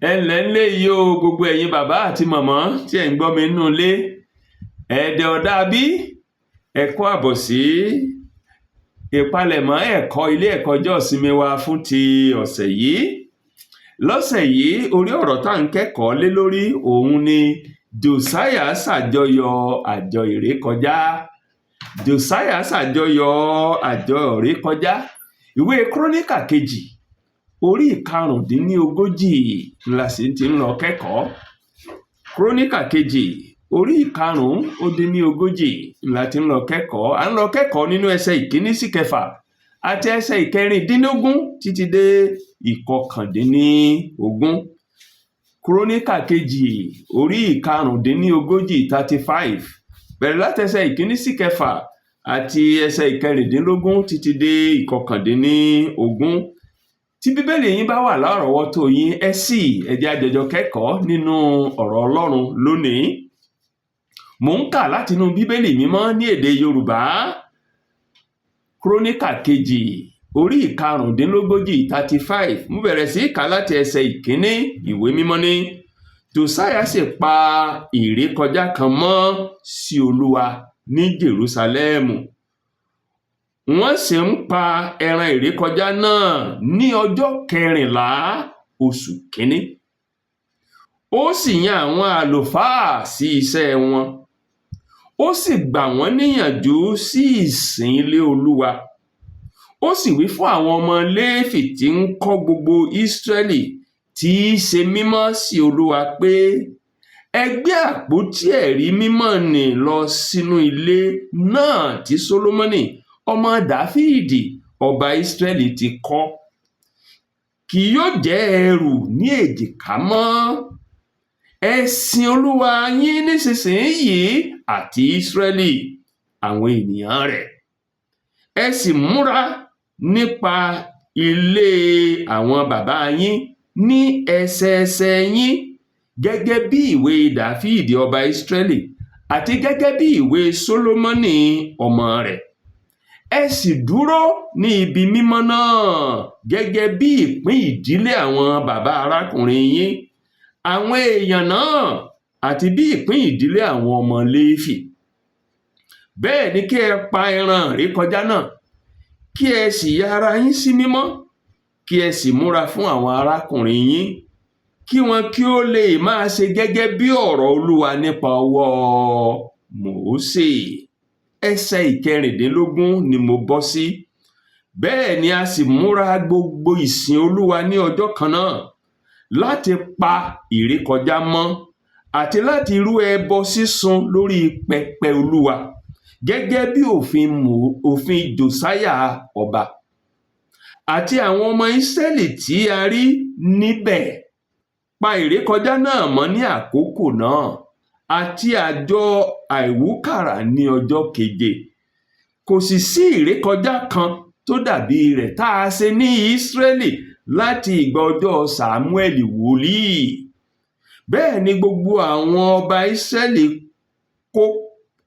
Ẹ ǹlẹ́ ńlé yìí o, gbogbo ẹ̀yin bàbá àti màmá tí ẹ̀ ń gbọ́ mi nínú ilé. Ẹ̀ẹ̀dẹ̀ ọ̀dà bí ẹ kú àbọ̀ sí ìpalẹ̀mọ́ ẹ̀kọ́ ilé ẹ̀kọ́ ọjọ́ ìsinmi wa fún ti ọ̀sẹ̀ yìí. Lọ́sẹ̀ yìí, orí ọ̀rọ̀ tá à ń kẹ́kọ̀ọ́ lé lórí òun ni Jòsáyà ṣàjọyọ̀ àjọ ìrékọjá. Jòsáyà ṣàjọyọ̀ àjọ ìrékọjá. Ìwé Kúrónìkà kejì orí 35 la sì ti ń lọ kẹ́kọ̀ọ́. Kúrónìkà kejì orí 35 la ti ń lọ kẹ́kọ̀ọ́. À ń lọ kẹ́kọ̀ọ́ nínú ẹsẹ̀ 1 sí 6 àti ẹsẹ̀ 16 títí dé 19. Kúrónìkà kejì orí 35, 35, bẹ̀rẹ̀ láti ẹsẹ̀ 1 sí 6 àti ẹsẹ̀ 16 títí dé 19. Tí Bíbélì yín bá wà lárọ̀ọ́wọ́tó yín, ẹ ṣí, ẹ jẹ́ á jọjọ kẹ́kọ̀ọ́ nínú ọ̀rọ̀ Ọlọ́run lónìí. Mò ń kà látinú Bíbélì Mímọ́ ní èdè Yorùbá. Kúrónìkà kejì orí 35, 35. Mo bẹ̀rẹ̀ sí í kà láti ẹsẹ̀ 1. Ìwé Mímọ́ ní, Jòsáyà sì pa ìrékọjá kan mọ́ sí Olúwa ní Jerúsálẹ́mù. Wọ́n sì ń pa ẹran ìrékọjá náà ní ọjọ́ 14 oṣù kínní. Ó sì yan àwọn àlùfáà sí iṣẹ́ wọn. Ó sì gbà wọ́n níyànjú sí ìsìn ilé Olúwa. Ó sì wí fún àwọn ọmọ Léfì tí ń kọ́ gbogbo Ísírẹ́lì tí í ṣe mímọ́ sí Olúwa pé, ẹ gbé àpótí ẹ̀rí mímọ́ nì lọ sínú ilé náà tí Sólómọ́nì ọmọ Dáfídì ọba Ísírẹ́lì ti kọ́. Kì yóò jẹ́ ẹrù ní èjìká mọ́. Ẹ sin Olúwa yín nísinsìnyí àti Ísírẹ́lì àwọn ènìyàn rẹ̀. Ẹ sì múra nípa ilé àwọn bàbá yín ní ẹsẹẹsẹ yín, gẹ́gẹ́ bí ìwé Dáfídì ọba Ísírẹ́lì àti gẹ́gẹ́ bí ìwé Sólómọ́nì ọmọ rẹ̀. Ẹ sì dúró ní ibi mímọ́ náà gẹ́gẹ́ bí ìpín ìdílé àwọn bàbá arákùnrin yín, àwọn èèyàn náà, àti bí ìpín ìdílé àwọn ọmọ Léfì. Bẹ́ẹ̀ ni kí ẹ pa ẹran ìrékọjá náà, kí ẹ sì ya ara yín sí mímọ́, kí ẹ sì múra fún àwọn arákùnrin yín, kí wọn kí ó lè máa ṣe gẹ́gẹ́ bí ọ̀rọ̀ Olúwa nípa ọwọ́ Mósè. Ẹsẹ̀ 16 ni mo bọ́ sí. Bẹ́ẹ̀ ni a sì múra gbogbo ìsìn Olúwa ní ọjọ́ kan náà láti pa ìrékọjá mọ́ àti láti rú ẹbọ sísun lórí pẹpẹ Olúwa gẹ́gẹ́ bí òfin Jòsáyà ọba. Àti àwọn ọmọ Ísírẹ́lì tí a rí níbẹ̀ pa ìrékọjá náà mọ́ ní àkókò náà àti àjọ àìwúkàrà ní ọjọ́ keje. Kò sì sí ìrékọjá kan tó dàbí rẹ̀ tá a ṣe ní Ísírẹ́lì láti ìgbà ọjọ́ Sàmúẹ́lì wòlíì. Bẹ́ẹ̀ ni gbogbo àwọn ọba Ísírẹ́lì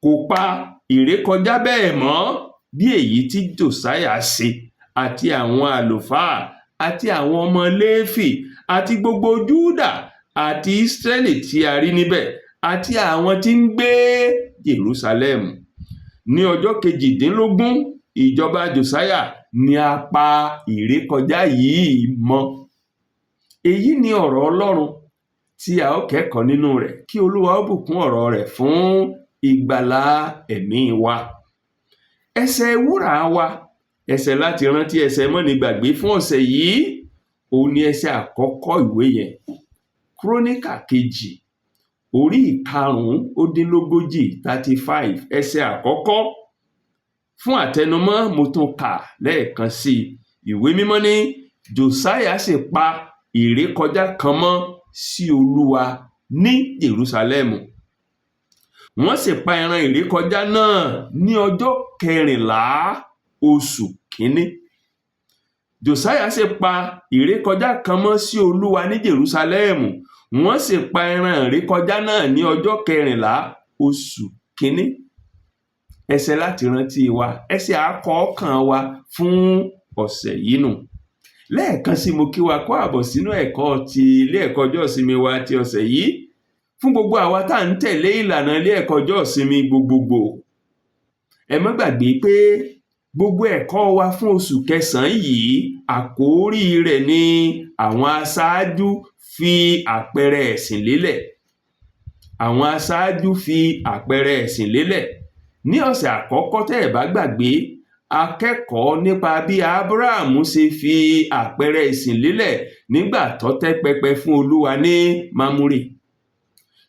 kò pa ìrékọjá bẹ́ẹ̀ mọ́ bí èyí tí Jòsáyà ṣe, àti àwọn àlùfáà àti àwọn ọmọ Léfì àti gbogbo Júdà àti Ísírẹ́lì tí a rí níbẹ̀ àti àwọn tí ń gbé Jerúsálẹ́mù. Ní ọjọ́ 18 ìjọba Jòsáyà ni a pa ìrékọjá yìí mọ́. Èyí ni ọ̀rọ̀ Ọlọ́run tí a ó kẹ́kọ̀ọ́ nínú rẹ̀. Kí Olúwa ó bùkún ọ̀rọ̀ rẹ̀ fún ìgbàlà ẹ̀mí wa. Ẹsẹ̀ wúrà wa, ẹsẹ̀ láti rántí, ẹsẹ̀ mọ́ni gbàgbé fún ọ̀sẹ̀ yìí, òun ni ẹsẹ̀ àkọ́kọ́ ìwé yẹn. Kúrónìkà kejì orí 35, 35, ẹsẹ̀ àkọ́kọ́. Fún àtẹnumọ́, mo tún kà lẹ́ẹ̀kan sí i. Ìwé Mímọ́ ní, Jòsáyà sì pa ìrékọjá kan mọ́ sí Olúwa ní Jerúsálẹ́mù. Wọ́n sì pa ẹran ìrékọjá náà ní ọjọ́ 14 oṣù kínní. Jòsáyà sì pa ìrékọjá kan mọ́ sí Olúwa ní Jerúsálẹ́mù. Wọ́n sì pa ẹran ìrékọjá náà ní ọjọ́ 14 oṣù kínní. Ẹsẹ̀ láti rántí wa, ẹsẹ̀ àkọ́kàn wa fún ọ̀sẹ̀ yìí nù. Lẹ́ẹ̀kan sí, mo kí wa kó àbọ̀ sínú ẹ̀kọ́ ti ilé ẹ̀kọ́ ọjọ́ ìsinmi wa ti ọ̀sẹ̀ yìí. Fún gbogbo àwa tá à ń tẹ̀lé ìlànà ilé ẹ̀kọ́ ọjọ́ ìsinmi gbogbogbò, ẹ má gbàgbé pé gbogbo ẹ̀kọ́ wa fún oṣù kẹsàn-án yìí, àkórí rẹ̀ ni "Àwọn aṣáájú fi àpẹẹrẹ ẹ̀sìn lélẹ̀". Àwọn aṣáájú fi àpẹẹrẹ ẹ̀sìn lélẹ̀. Ní ọ̀sẹ̀ àkọ́kọ́, tẹ́ ẹ̀ bá gbàgbé, a kẹ́kọ̀ọ́ nípa bí Ábúráhámù ṣe fi àpẹẹrẹ ìsìn lélẹ̀ nígbà tó tẹ́ pẹpẹ fún Olúwa ní Mámúrè.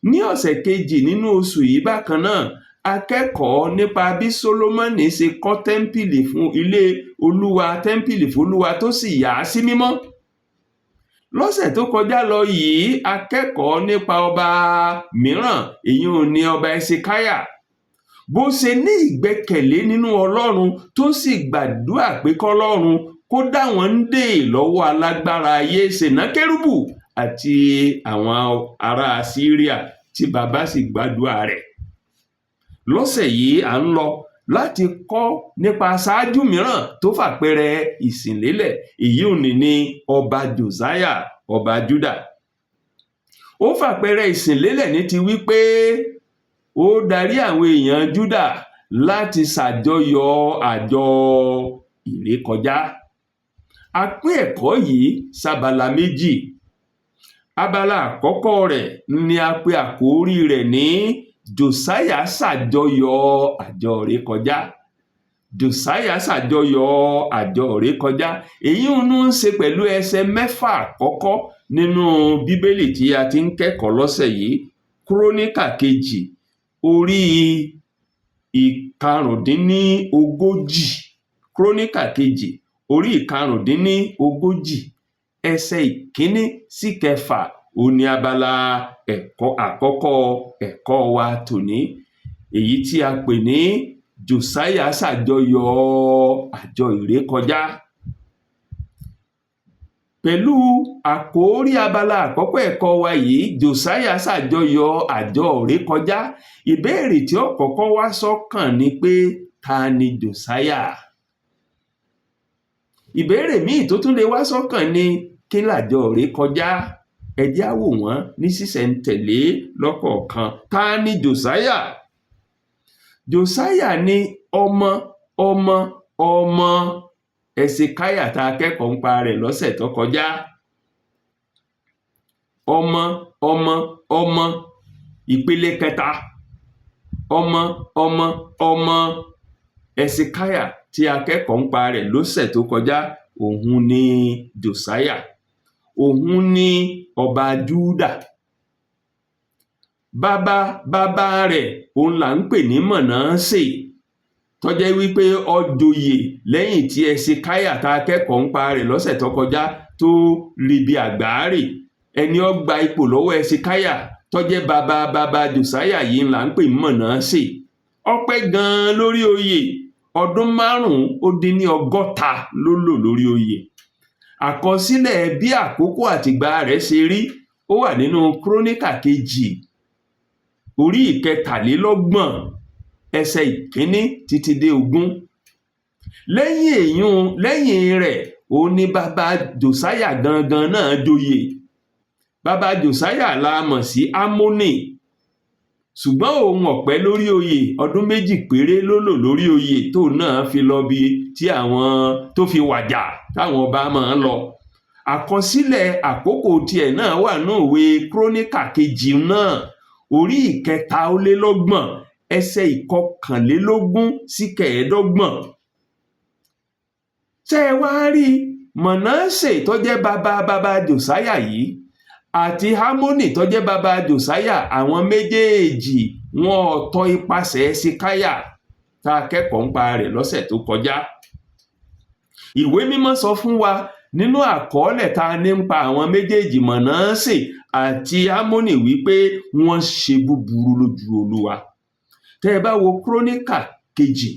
Ní ọ̀sẹ̀ kejì nínú oṣù yìí bákan náà, a kẹ́kọ̀ọ́ nípa bí Sólómọ́nì ṣe kọ́ tẹ́ḿpìlì fún ilé Olúwa, tẹ́ḿpìlì fún Olúwa, tó sì yà á sí mímọ́. Lọ́sẹ̀ tó kọjá lọ yìí, a kẹ́kọ̀ọ́ nípa ọba mìíràn, èyí ò ní ọba Ẹsikáyà, bó ṣe ní ìgbẹ́kẹ̀lé nínú Ọlọ́run, tó sì gbàdúrà pé kọ́lọ́run kó dá wọn ń dè lọ́wọ́ alágbára ayé Sènákérúbù àti àwọn ará Síríà, tí bàbá sì gbàdúrà rẹ̀. Lọ́sẹ̀ yìí, à ń lọ láti kọ́ nípa aṣáájú mìíràn tó fàpẹẹrẹ ìsìn lélẹ̀. Èyí ò ní ní ọba Josiah, ọba Judah. Ó fàpẹẹrẹ ìsìn lélẹ̀ ní ti wípé ó darí àwọn èèyàn Judah láti ṣàjọyọ̀ àjọ ìrékọjá. A pín ẹ̀kọ́ yìí sábala méjì. Abala àkọ́kọ́ rẹ̀ ni a pe àkórí rẹ̀ ní "Josiah ṣàjọyọ̀ àjọ ìrékọjá". Josiah ṣàjọyọ̀ àjọ ìrékọjá, èyí ń ṣe pẹ̀lú ẹsẹ̀ 6 àkọ́kọ́ nínú Bíbélì tí a ti ń kẹ́kọ̀ọ́ lọ́sẹ̀ yìí, Kúrónìkà kejì, orí 35. Kúrónìkà kejì, orí 35, ẹsẹ̀ 1 sí 6, òun ni abala ẹ̀kọ́ àkọ́kọ́ ẹ̀kọ́ wa tòní, èyí tí a pè ní "Josiah ṣàjọyọ̀ àjọ ìrékọjá". Pẹ̀lú àkórí abala àkọ́kọ́ ẹ̀kọ́ wa yìí, "Josiah ṣàjọyọ̀ àjọ ìrékọjá", ìbéèrè tí ó kọ́kọ́ wá sọ́kàn ni pé, ta ni Josiah? Ìbéèrè míì tó tún lè wá sọ́kàn ni, kí làjọ ìrékọjá? Ẹ jẹ́ á wò wọ́n ní sísẹ̀ntẹ̀lé lọ́kọ̀ọ̀kan. Ta ni Josiah? Josiah ni ọmọ ọmọ ọmọ Ẹsikáyà tá a kẹ́kọ̀ọ́ nípa rẹ̀ lọ́sẹ̀ tó kọjá. Ọmọ ọmọ ọmọ, ìpele kẹta, ọmọ ọmọ ọmọ Ẹsikáyà tí a kẹ́kọ̀ọ́ nípa rẹ̀ lọ́sẹ̀ tó kọjá, òun ni Josiah. Òun ni ọba Júdà. Bàbá bàbá rẹ̀, òun là ń pè ní Mọ̀násè, tó jẹ́ wípé ó joyè lẹ́yìn tí Ẹsikáyà tá a kẹ́kọ̀ọ́ nípa rẹ̀ lọ́sẹ̀ tó kọjá tó ribi àgbáárè. Ẹni ó gba ipò lọ́wọ́ Ẹsikáyà tó jẹ́ bàbá bàbá Josiah yìí là ń pè ní Mọ̀násè. Ó pẹ́ gan-an lórí oyè, ọdún 65 ló lò lórí oyè. Àkọsílẹ̀ bí àkókò àtìgbà rẹ̀ ṣe rí, ó wà nínú Kúrónìkà kejì, orí 23, ẹsẹ̀ 1 títí dé 20. Lẹ́yìn èyún, lẹ́yìn rẹ̀, òun ni bàbá Josiah gangan náà joyè. Bàbá Josiah la mọ̀ sí Ámónì, ṣùgbọ́n òun ò pẹ́ lórí oyè, ọdún 2 péré ló lò lórí oyè, tóun náà fi lọ bí tí àwọn tó fi wàjà táwọn ọba máa ń lọ. Àkọsílẹ̀ àkókò tiẹ̀ náà wà nínú ìwé Kúrónìkà kejì náà, orí 33, ẹsẹ̀ 21 sí 25. Ṣé ẹ wá rí Mọ̀násè tó jẹ́ bàbá bàbá Josiah yìí àti Ámónì tó jẹ́ bàbá Josiah, àwọn méjèèjì, wọn ò tọ ipasẹ̀ Ẹsikáyà tá a kẹ́kọ̀ọ́ nípa rẹ̀ lọ́sẹ̀ tó kọjá. Ìwé Mímọ́ sọ fún wa nínú àkọọ́lẹ̀ tá a ní nípa àwọn méjèèjì, Mọ̀násè àti Ámónì, wípé wọ́n ṣe búburú lójú Olúwa. Tẹ́ ẹ bá wo Kúrónìkà kejì,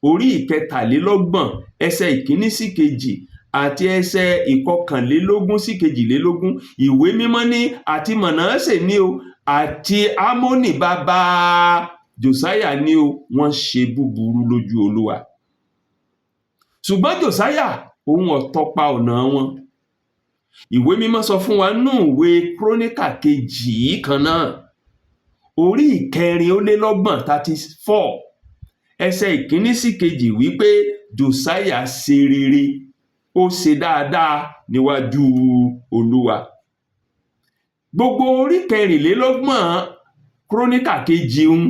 orí 23, ẹsẹ̀ 1 sí 2 àti ẹsẹ̀ 21 sí 22, Ìwé Mímọ́ ní àti Mọ̀násè ní o àti Ámónì bàbá Josiah ní o, wọ́n ṣe búburú lójú Olúwa. Ṣùgbọ́n Josiah, òun ò tọpa ọ̀nà wọn. Ìwé Mímọ́ sọ fún wa nínú ìwé Króníkà kejì yìí kan náà, orí 34, 34, ẹsẹ̀ 1 sí 2, wípé Jòsáyà ṣe rere, ó ṣe dáadáa níwájú Olúwa. Gbogbo orí 34 Króníkà kejì ń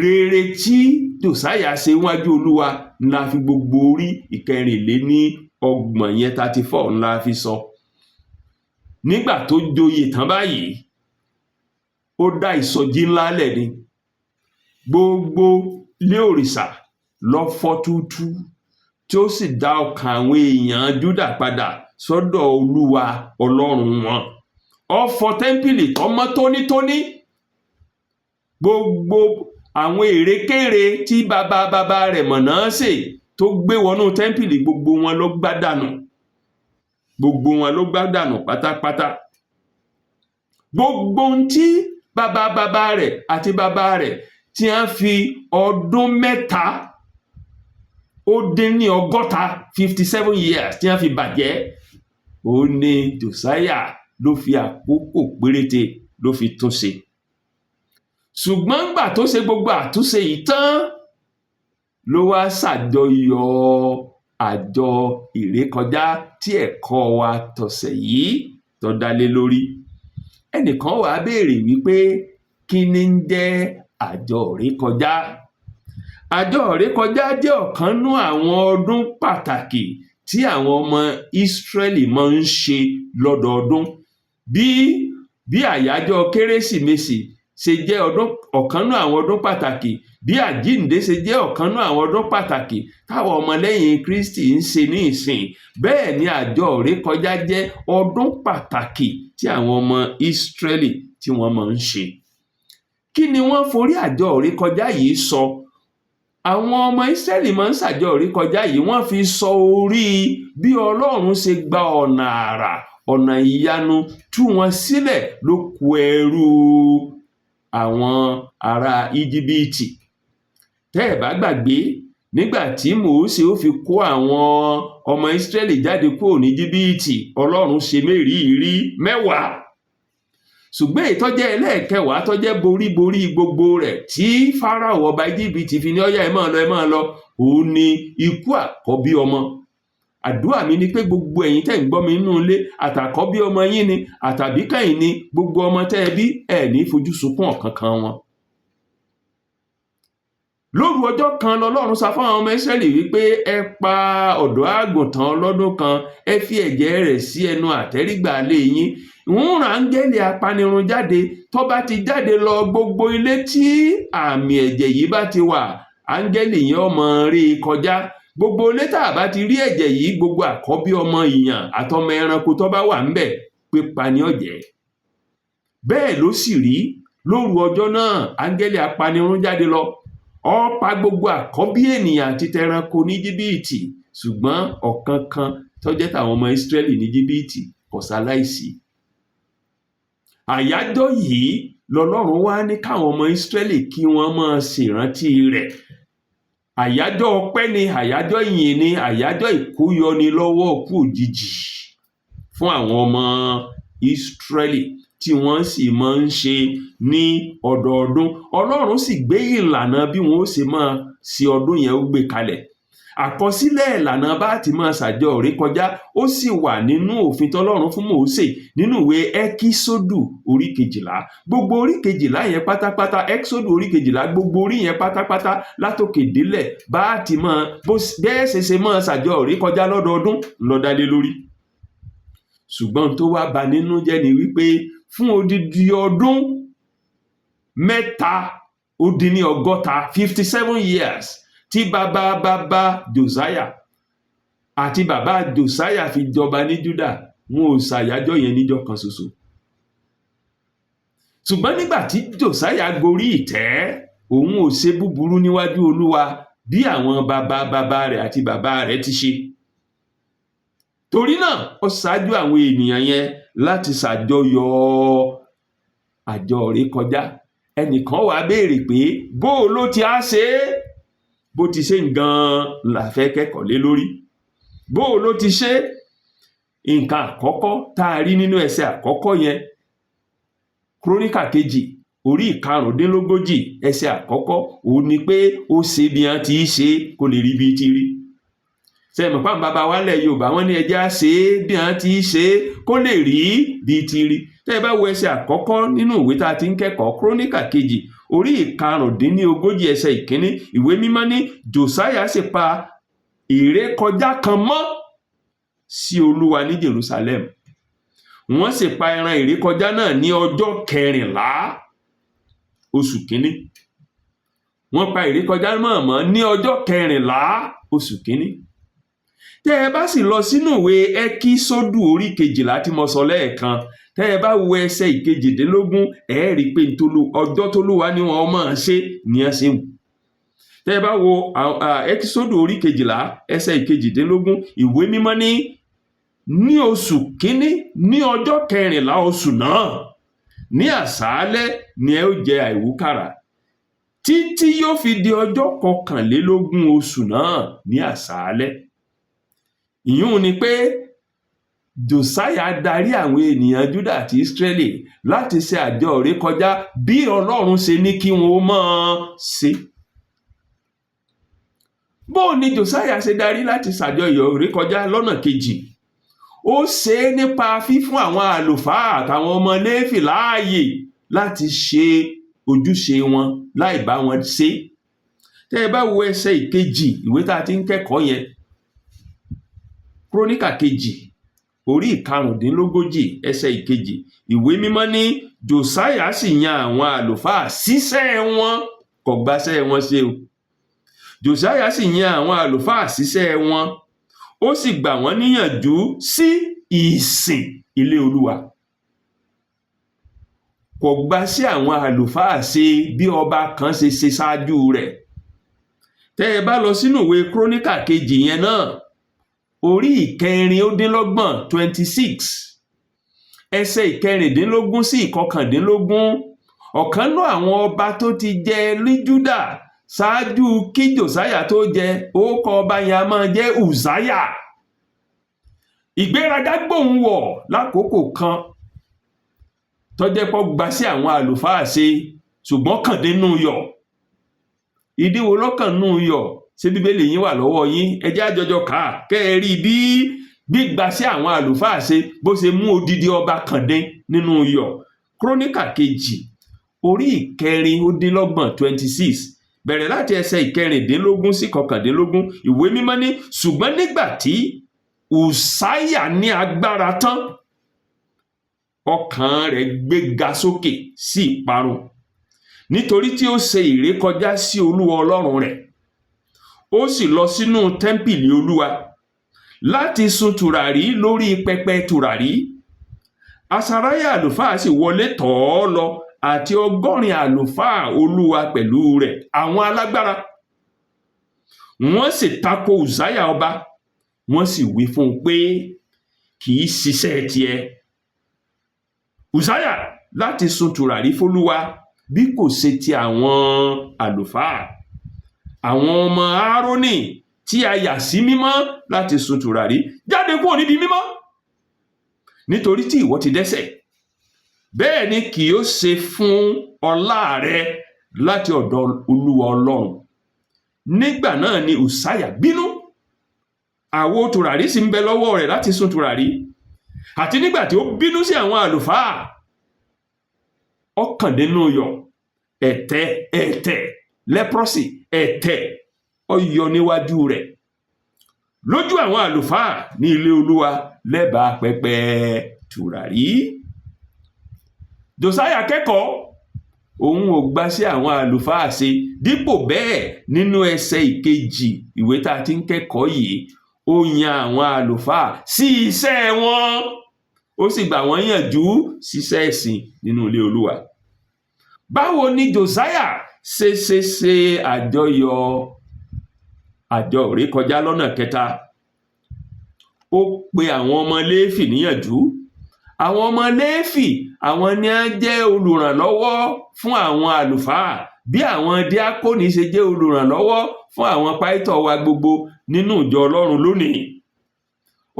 rere tí Jòsáyà ṣe níwájú Olúwa la fi gbogbo orí 34 yẹn, 34, ńlá fi sọ. Nígbà tó joyè tán báyìí, ó dá ìsọjí ńlá lẹ̀ ni. Gbogbo ilé òrìṣà ló fọ́ túútúú, tí ó sì dá ọkàn àwọn èèyàn Júdà padà sọ́dọ̀ Olúwa Ọlọ́run wọn. Ó fọ̀ tẹ́ḿpìlì tó mọ́ tónítóní. Gbogbo àwọn èrèkére tí bàbá bàbá rẹ̀ Mànásè tó gbé wọnú tẹ́ḿpìlì, gbogbo wọn ló gbá dànù, gbogbo wọn ló gbá dànù pátápátá. Gbogbo ohun tí bàbá bàbá rẹ̀ àti bàbá rẹ̀ tí wọ́n fi ọdún 63, 57 years, tí wọ́n fi bàjẹ́, òun ni Jòsáyà ló fi àkókò péréte ló fi tún ṣe. Ṣùgbọ́n ńgbà tó ṣe gbogbo àtúnṣe yìí tán, ló wá ṣàjọyọ̀ àjọ ìrékọjá tí ẹ̀kọ́ wa tọ̀sẹ̀ yìí tó dá lé lórí. Ẹnìkan wàá béèrè wípé, kí ni ń jẹ́ àjọ ìrékọjá? Àjọ ìrékọjá jẹ́ ọ̀kan nú àwọn ọdún pàtàkì tí àwọn ọmọ Ísírẹ́lì máa ń ṣe lọ́dọọdún. Bí àyájọ́ Kérésìmesì ṣe jẹ́ ọdún, ọ̀kan nú àwọn ọdún pàtàkì, bí Àjíǹde ṣe jẹ́ ọ̀kan nú àwọn ọdún pàtàkì táwọn ọmọlẹ́yìn Kristi ń ṣe ní ìsìn, bẹ́ẹ̀ ni àjọ ìrékọjá jẹ́ ọdún pàtàkì tí àwọn ọmọ Ísírẹ́lì tí wọ́n máa ń ṣe. Kí ni wọ́n forí àjọ ìrékọjá yìí sọ? Àwọn ọmọ Ísírẹ́lì máa ń ṣàjọ ìrékọjá yìí, wọ́n fi sọ orí bí Ọlọ́run ṣe gba ọ̀nà àrà, ọ̀nà ìyanu tú wọn sílẹ̀ lóko ẹrú àwọn ará Íjíbítì. Tẹ́ ẹ̀ bá gbàgbé, nígbà tí Mósè ó fi kó àwọn ọmọ Ísírẹ́lì jáde kúrò ní Íjíbítì, Ọlọ́run ṣe mérìírí 10, ṣùgbọ́n èyí tó jẹ́ ẹlẹ́ẹ̀kẹwàá, tó jẹ́ boríborí gbogbo rẹ̀, tí Fáráò ọba Íjíbítì fi ní, "Ọ̀yá, ẹ máa lọ, ẹ máa lọ," òun ni ikú àkọ́bí ọmọ. Àdúrà mi ni pé gbogbo ẹ̀yin tẹ́ ń gbọ́ mi nínú ilé, àtàkọ́bí ọmọ yín ni, àtàbíkẹ́yìn ni, gbogbo ọmọ tẹ́ ẹ bí, ẹ ní fojú sunkún ọ̀kankan wọn. Lóru ọjọ́ kan, lọ́lọ́run sọ fún àwọn ọmọ Ísírẹ́lì wípé, "Ẹ pa ọ̀dọ́ àgùntàn ọlọ́dún kan, ẹ fi ẹ̀jẹ̀ rẹ̀ sí ẹnu àtẹ́rígbà ilé yín. Ń rán áńgẹ́lì apanirun jáde. Tó bá ti jáde lọ, gbogbo ilé tí àmì ẹ̀jẹ̀ yìí bá ti wà, áńgẹ́lì yẹn ó máa rí i kọjá. Gbogbo ilé tá a bá ti rí ẹ̀jẹ̀ yìí, gbogbo àkọ́bí ọmọ èèyàn àtọmọ ẹranko tó bá wà ńbẹ̀, pípa ni ó jẹ́." Bẹ́ẹ̀ ló sì rí. Lóru ọjọ́ náà, áńgẹ́lì apanirun jáde lọ, ó pa gbogbo àkọ́bí ènìyàn àti tẹranko ní Íjíbítì, ṣùgbọ́n ọ̀kan kan tó jẹ́ tàwọn ọmọ Ísírẹ́lì ní Íjíbítì kò ṣaláìsí. Àyájọ́ yìí lọ́lọ́run wá ní káwọn ọmọ Ísírẹ́lì kí wọ́n máa ṣèrántí rẹ̀. Àyájọ́ ọpẹ́ ni, àyájọ́ ìyìn ni, àyájọ́ ìkóyọni lọ́wọ́ ikú òjijì fún àwọn ọmọ Ísírẹ́lì tí wọ́n sì máa ń ṣe ní ọdọọdún. Ọlọ́run sì gbé ìlànà bí wọ́n ó ṣe máa ṣe ọdún yẹn, ó gbé kalẹ̀. Àkọsílẹ̀ ìlànà bá ti máa ṣàjọ ìrékọjá, ó sì wà nínú òfin tọ́lọ́run fún Mósè nínú ìwé Ẹ́kísódù orí 12, gbogbo orí 12 yẹn pátápátá. Ẹ́kísódù orí 12, gbogbo orí yẹn pátápátá látòkè délẹ̀, bá ti máa bó bẹ́ẹ̀ ṣe máa ṣàjọ ìrékọjá lọ́dọọdún ló dá lé lórí. Ṣùgbọ́n tó wá bà nínú jẹ́ ni wípé fún odidi ọdún 63, 57 years, tí bàbá bàbá Josiah àti bàbá Josiah fi jọba ní Juda, wọn ò ṣàyájọ́ yẹn níjọ́ kan ṣoṣo. Ṣùgbọ́n nígbà tí Josiah gorí ìtẹ́, òun ò ṣe búburú níwájú Olúwa bí àwọn bàbá bàbá rẹ̀ àti bàbá rẹ̀ ti ṣe. Torí náà, ó ṣáájú àwọn ènìyàn yẹn láti ṣàjọyọ̀ àjọ ìrékọjá. Ẹnìkan wàá béèrè pé, bó o ló ti á ṣe é? Bó ti ṣe gan-an la fẹ́ kẹ́kọ̀ọ́ lé lórí. Bó o ló ti ṣe é? Nǹkan àkọ́kọ́ tá a rí nínú ẹsẹ̀ àkọ́kọ́ yẹn, Króníkà kejì orí 35 ẹsẹ̀ àkọ́kọ́, òun ni pé ó ṣe bí wọ́n ti ṣe kó lè rí bí ti rí. Ṣe mọ̀ pé àwọn bàbá wa lẹ̀ Yorùbá, wọ́n ní ẹjẹ́ á ṣe é bí wọ́n ti ṣe é kó lè rí bí ti rí. Tẹ́ ẹ bá wo ẹsẹ̀ àkọ́kọ́ nínú ìwé tá a ti ń kẹ́kọ̀ọ́, Króníkà kejì orí 35 ẹsẹ̀ ìkíní, ìwé mímọ́ ní Jòsáyà sì pa ìrékọjá kan mọ́ sí Olúwa ní Jerusalem. Wọ́n sì pa ẹran ìrékọjá náà ní ọjọ́ 14 oṣù kínní. Wọ́n pa ìrékọjá náà mọ́ ní ọjọ́ 14 oṣù kínní. Tẹ́ ẹ bá sì lọ sínú ìwé Ẹ́kísódù orí 12 tí mo sọ lẹ́ẹ̀kan, tẹ́ ẹ bá wo ẹsẹ̀ 18, ẹ rí i pé ọjọ́ tólúwa ní wọn máa ṣe ní ẹ ṣe wù. Tẹ́ ẹ bá wo Ẹ́kísódù orí 12 ẹsẹ̀ 18, ìwé mímọ́ ní oṣù kínní, ní ọjọ́ 14 oṣù náà, ní àṣálẹ́ ni ẹ ó jẹ àìwúkàrà títí yóò fi di ọjọ́ 21 oṣù náà ní àṣálẹ́. Ìyún ni pé Jòsáyà darí àwọn ènìyàn Júdà àti Ísírẹ́lì láti ṣe àjọ ìrékọjá bí Ọlọ́run ṣe ní kí wọn ó máa ṣe. Bóò ni Jòsáyà ṣe darí láti ṣàjọyọ̀ ìrékọjá lọ́nà kejì? Ó ṣe é nípa fífún àwọn àlùfáà àtàwọn ọmọ Léfì láàyè láti ṣe ojúṣe wọn láì bá wọn ṣe. Tẹ́ ẹ bá wo ẹsẹ̀ ìkejì ìwé tá a ti ń kẹ́kọ̀ọ́ yẹn, Króníkà kejì orí 35 ẹsẹ̀ ìkejì, ìwé mímọ́ ní Jòsáyà sì yan àwọn àlùfáà síṣẹ́ wọn, kò gbaṣẹ́ wọn ṣe o. Jòsáyà sì yan àwọn àlùfáà síṣẹ́ wọn, ó sì gbà wọ́n níyànjú sí ìsìn ilé Olúwa. Kò gba sí àwọn àlùfáà ṣe bí ọba kan ṣe ṣe ṣáájú rẹ̀. Tẹ́ ẹ bá lọ sínú ìwé Króníkà kejì yẹn náà, orí 26, 26, ẹsẹ̀ 16 sí 19, ọ̀kan náà àwọn ọba tó ti jẹ ní Júdà ṣáájú kí Jòsáyà tó jẹ, orúkọ ọba yẹn a máa jẹ́ Ùsáyà. Ìgbéraga gbóhùn wọ̀ lákòókò kan tó jẹ́ pé ó gba sí àwọn àlùfáà ṣe, ṣùgbọ́n kàn dínú yọ̀. Ìdí wo lọ́kàn nù yọ̀? Ṣé Bíbélì yín wà lọ́wọ́ yín? Ẹ jẹ́ àjọjọ kà á kẹ́ ẹ rí bí gbígba sí àwọn àlùfáà ṣe bó ṣe mú odidi ọba kàn dín nínú yọ̀. Króníkà kejì orí 26, 26, bẹ̀rẹ̀ láti ẹsẹ̀ 16 sí 19, ìwé mímọ́ ní ṣùgbọ́n nígbà tí Ùsáyà ní agbára tán, ọkàn rẹ̀ gbéga sókè sí ìparun, nítorí tí ó ṣe ìrékọjá sí Olúwa Ọlọ́run rẹ̀. Ó sì lọ sínú tẹ́ḿpìlì Olúwa láti sun tùràrí lórí pẹpẹ tùràrí. Asariah àlùfáà sì wọlé tọ̀ ọ́ lọ àti 80 àlùfáà Olúwa pẹ̀lú rẹ̀, àwọn alágbára. Wọ́n sì tako Ùsáyà ọba, wọ́n sì wí fún un pé kì í ṣiṣẹ́ tiẹ̀, Ùsáyà, láti sun tùràrí fólúwa, bí kò ṣe ti àwọn àlùfáà, àwọn ọmọ Áárónì tí a yà sí mímọ́ láti sun tùràrí. Jáde kúrò níbi mímọ́, nítorí tí ìwọ ti dẹ́ṣẹ̀. Bẹ́ẹ̀ ni kì yóò ṣe fún ọlá rẹ láti ọ̀dọ̀ Olúwa Ọlọ́run. Nígbà náà ni Ùsáyà bínú, àwo tùràrí sì ń bẹ lọ́wọ́ rẹ̀ láti sun tùràrí. Àti nígbà tí ó bínú sí àwọn àlùfáà, ọ̀kàndínú yọ̀, ẹ̀tẹ̀ leprosy, ẹ̀tẹ̀ ó yọ níwájú rẹ̀ lójú àwọn àlùfáà ní ilé Olúwa lẹ́bàá pẹpẹ tùràrí. Josiah kẹ́kọ̀ọ́, òun ò gbà sí àwọn àlùfáà ṣe. Dípò bẹ́ẹ̀, nínú ẹsẹ̀ ìkejì ìwé tá a ti ń kẹ́kọ̀ọ́ yìí, ó yan àwọn àlùfáà sí iṣẹ́ wọn, ó sì gbà wọ́n yànjú síṣẹ́ ìsìn nínú ilé Olúwa. Báwo ni Josiah ṣe àjọyọ̀ àjọ ìrékọjá lọ́nà kẹta? Ó pe àwọn ọmọ Léfì níyànjú. Àwọn ọmọ Léfì, àwọn ni á jẹ́ olùrànlọ́wọ́ fún àwọn àlùfáà, bí àwọn díákónì ṣe jẹ́ olùrànlọ́wọ́ fún àwọn pásítọ̀ wa gbogbo nínú ìjọ Ọlọ́run lónìí.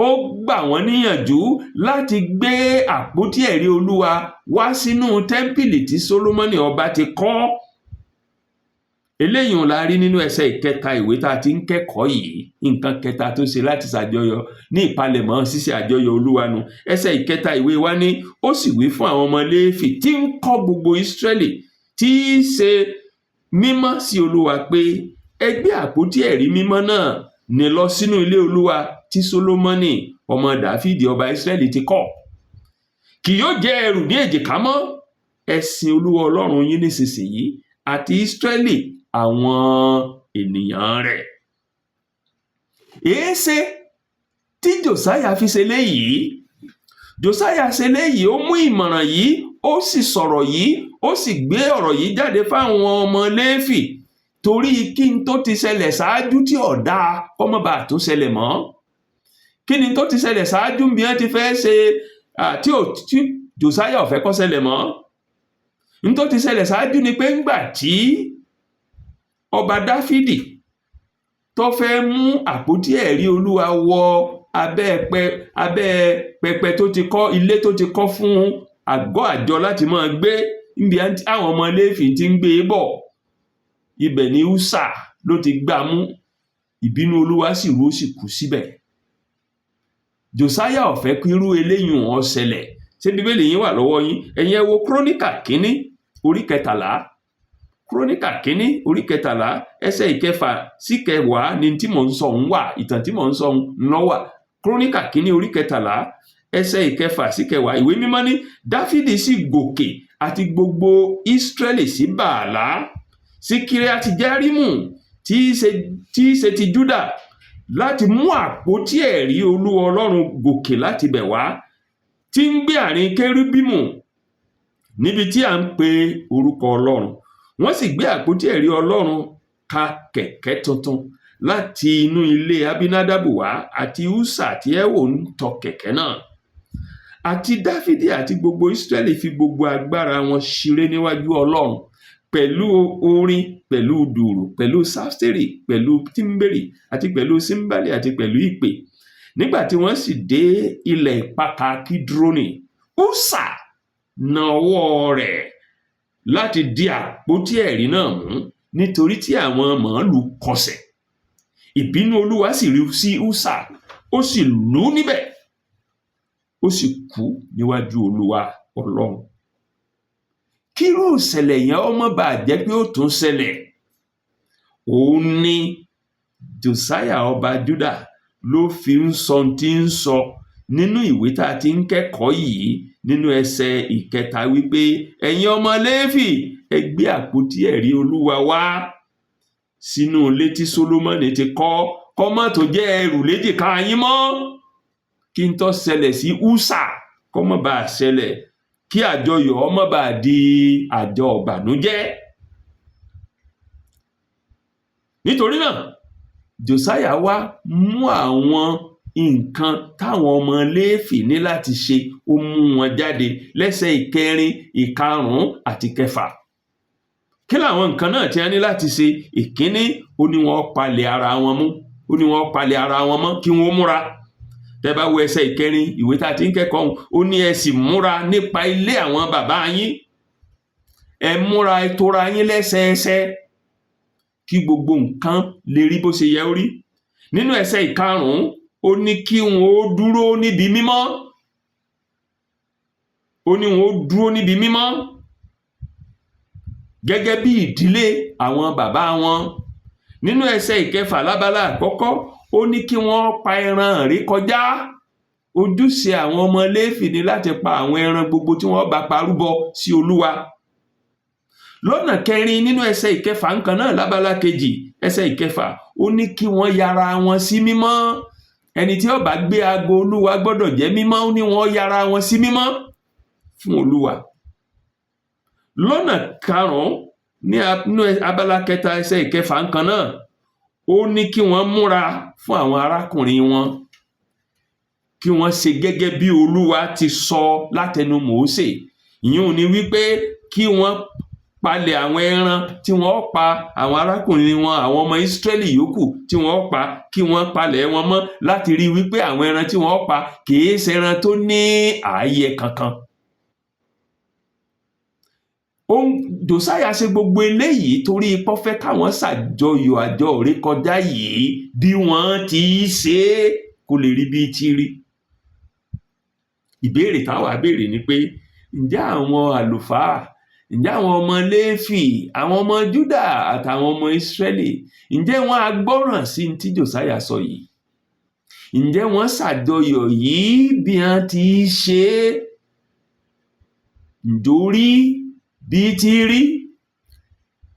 Ó gbà wọ́n níyànjú láti gbé àpótí ẹ̀rí Olúwa wá sínú tẹ́ḿpìlì tí Sólómọ́nì ọba ti kọ́. Eléyìí la rí nínú ẹsẹ̀ ìkẹta ìwé tá a ti ń kẹ́kọ̀ọ́ yìí. Nǹkan kẹta tó ṣe láti ṣàjọyọ̀ ní ìpalẹ̀mọ́ ṣíṣe àjọyọ̀ Olúwa nu. Ẹsẹ̀ ìkẹta ìwé wa ní, ó sì wí fún àwọn ọmọ Léfì tí ń kọ́ gbogbo Ísírẹ́lì tí í ṣe mímọ́ sí Olúwa pé, ẹ gbé àpótí ẹ̀rí mímọ́ náà ní lọ sínú ilé Olúwa tí Sólómọ́nì ọmọ Dàfídì ọba Ísírẹ́lì ti kọ́. Kì yóò jẹ́ ẹrù ní èjìká mọ́. Ẹ sìn Olúwa Ọlọ́run yín nísinsìnyí àti Ísírẹ́lì àwọn ènìyàn rẹ̀. Èéṣe tí Jòsáyà fi ṣe léyìí? Jòsáyà ṣe léyìí, ó mú ìmọ̀ràn yìí, ó sì sọ̀rọ̀ yìí, ó sì gbé ọ̀rọ̀ yìí jáde fáwọn ọmọ Léfì torí kí n tó ti ṣẹlẹ̀ ṣáájú tí ò dáa kó má bàa tún ṣẹlẹ̀ mọ́. Kí ni tó ti ṣẹlẹ̀ ṣáájú bí wọ́n ti fẹ́ ṣe tí ò tí Jòsáyà ò fẹ́ kó ṣẹlẹ̀ mọ́? N tó ti ṣẹlẹ̀ ṣáájú ni pé ńgbà tí ọba Dáfídì tó fẹ́ mú àpótí ẹ̀rí Olúwa wọ abẹ́ pẹpẹ tó ti kọ́, ilé tó ti kọ́ fún àgọ́ àjọ láti máa gbé, níbi àwọn ọmọ Léfì ti ń gbé e bọ̀, ibẹ̀ ni Úsà ló ti gbá mú. Ìbínú Olúwa sì rú, ó sì kú síbẹ̀. Jòsáyà ò fẹ́ kí irú eléyìí wọn ṣẹlẹ̀. Ṣé Bíbélì yín wà lọ́wọ́ yín? Ẹ̀yin ẹ wo Króníkà kínní orí 13. Króníkà kínní orí 13, ẹsẹ̀ 6 sí 10 ni tí mò ń sọ ń wà, ìtàn tí mò ń sọ ń lọ wà. Króníkà kínní orí 13, ẹsẹ̀ 6 sí 10. Ìwé Mímọ́ ní, Dáfídì sì gòkè àti gbogbo Ísírẹ́lì sí Bàálá, sí Kíríátì Jearimu tí í ṣe ti Júdà, láti mú àpótí ẹ̀rí Olúwa Ọlọ́run gòkè láti bẹ̀ wá, tí ń gbé àárín kérúbímù, níbi tí à ń pe orúkọ Ọlọ́run. Wọ́n sì gbé àpótí ẹ̀rí Ọlọ́run ka kẹ̀kẹ́ tuntun láti inú ilé Abinadabu wá, àti Ussa àti Ehò ń tọ kẹ̀kẹ́ náà. Àti Dáfídì àti gbogbo Ísírẹ́lì fi gbogbo agbára wọn ṣeré níwájú Ọlọ́run pẹ̀lú orin, pẹ̀lú dùùrù, pẹ̀lú sáltírì, pẹ̀lú tíḿbérì àti pẹ̀lú símbálì àti pẹ̀lú ìpè. Nígbà tí wọ́n sì dé ilẹ̀ ìpakà Kídrónì, Úsà na ọwọ́ rẹ̀ láti di àpótí ẹ̀rí náà mú, nítorí tí àwọn màálù kọsẹ̀. Ìbínú Olúwa sì ru sí Úsà, ó sì lù ú níbẹ̀, ó sì kú níwájú Olúwa Ọlọ́run. Kírú ìṣẹ̀lẹ̀ yẹn ó má bàa jẹ́ pé ó tún ṣẹlẹ̀, òun ni Josiah ọba Juda ló fi ń sọ tí ń sọ nínú ìwé tá a ti ń kẹ́kọ̀ọ́ yìí, nínú ẹsẹ̀ 3, wípé ẹ̀yin ọmọ Léfì, ẹ gbé àpótí ẹ̀rí Olúwa wá sínú ilé tí Sólómọ́nì ti kọ́, kó má tó jẹ́ ẹrù léjìká yín mọ́, kí n tó ṣẹlẹ̀ sí Úsà kó má bàa ṣẹlẹ̀, kí àjọyọ̀ ó má bàa di àjọ ìbànújẹ́. Nítorí náà, Jòsáyà wá mú àwọn nǹkan táwọn ọmọ Léfì ní láti ṣe, ó mú wọn jáde lẹ́sẹ̀ 4, 5 àti 6. Kí làwọn nǹkan náà tí wọ́n ní láti ṣe? Ìkíní, ó ní wọ́n palẹ̀ ara wọn mú, ó ní wọ́n palẹ̀ ara wọn mọ́, kí wọ́n múra. Tẹ́ bá wo ẹsẹ̀ 4 ìwé tá a ti ń kẹ́kọ̀ọ́, ó ní ẹ sì múra nípa ilé àwọn bàbá yín, ẹ múra, ẹ tora yín lẹ́sẹẹsẹ kí gbogbo nǹkan lè rí bó ṣe yẹ ó rí. Nínú ẹsẹ̀ 5, ó ní kí wọn ó dúró níbi mímọ́, ó ní wọn ó dúró níbi mímọ́ gẹ́gẹ́ bí ìdílé àwọn bàbá wọn. Nínú ẹsẹ̀ 6 lábala àkọ́kọ́, ó ní kí wọ́n pa ẹran ìrékọjá. Ojúṣe àwọn ọmọ Léfì ni láti pa àwọn ẹran gbogbo tí wọ́n bá parúbọ sí Olúwa. Lọ́nà kẹrin, nínú ẹsẹ̀ 6 nǹkan náà lábala kejì, ẹsẹ̀ 6, ó ní kí wọ́n yára wọn sí mímọ́. Ẹni tí ó bá gbé ago Olúwa gbọ́dọ̀ jẹ́ mímọ́. Ó ní wọ́n yára wọn sí mímọ́ fún Olúwa. Lọ́nà karùn-ún, ní abala kẹta ẹsẹ̀ 6 nǹkan náà, ó ní kí wọ́n múra fún àwọn arákùnrin wọn, kí wọ́n ṣe gẹ́gẹ́ bí Olúwa ti sọ látẹnu Mósè. Ìyún ni wípé kí wọ́n Palẹ̀ àwọn ẹran tí wọ́n pa, àwọn arákùnrin wọn, àwọn ọmọ Ísírẹ́lì yòókù tí wọ́n pa, kí wọ́n palẹ̀ wọn mọ́ láti rí wípé àwọn ẹran tí wọ́n pa kìí ṣe ẹran tó ní ààyè kankan. Jòsáyà ṣe gbogbo eléyìí torí pé ó fẹ́ káwọn ṣàjọyọ̀ àjọ ìrékọjá yìí bí wọ́n ti ṣe é, kó lè rí bí ti rí. Ìbéèrè táwa béèrè ni pé, ǹjẹ́ àwọn àlùfáà, ǹjẹ́ àwọn ọmọ Léfì, àwọn ọmọ Júdà àtàwọn ọmọ Ísírẹ́lì, ǹjẹ́ wọ́n á gbọ́ràn sí ní tí Jòsáyà sọ yìí? Ǹjẹ́ wọ́n ṣàjọyọ̀ yìí bí wọ́n ti ṣe é? Ǹjọ́ rí bí ti rí?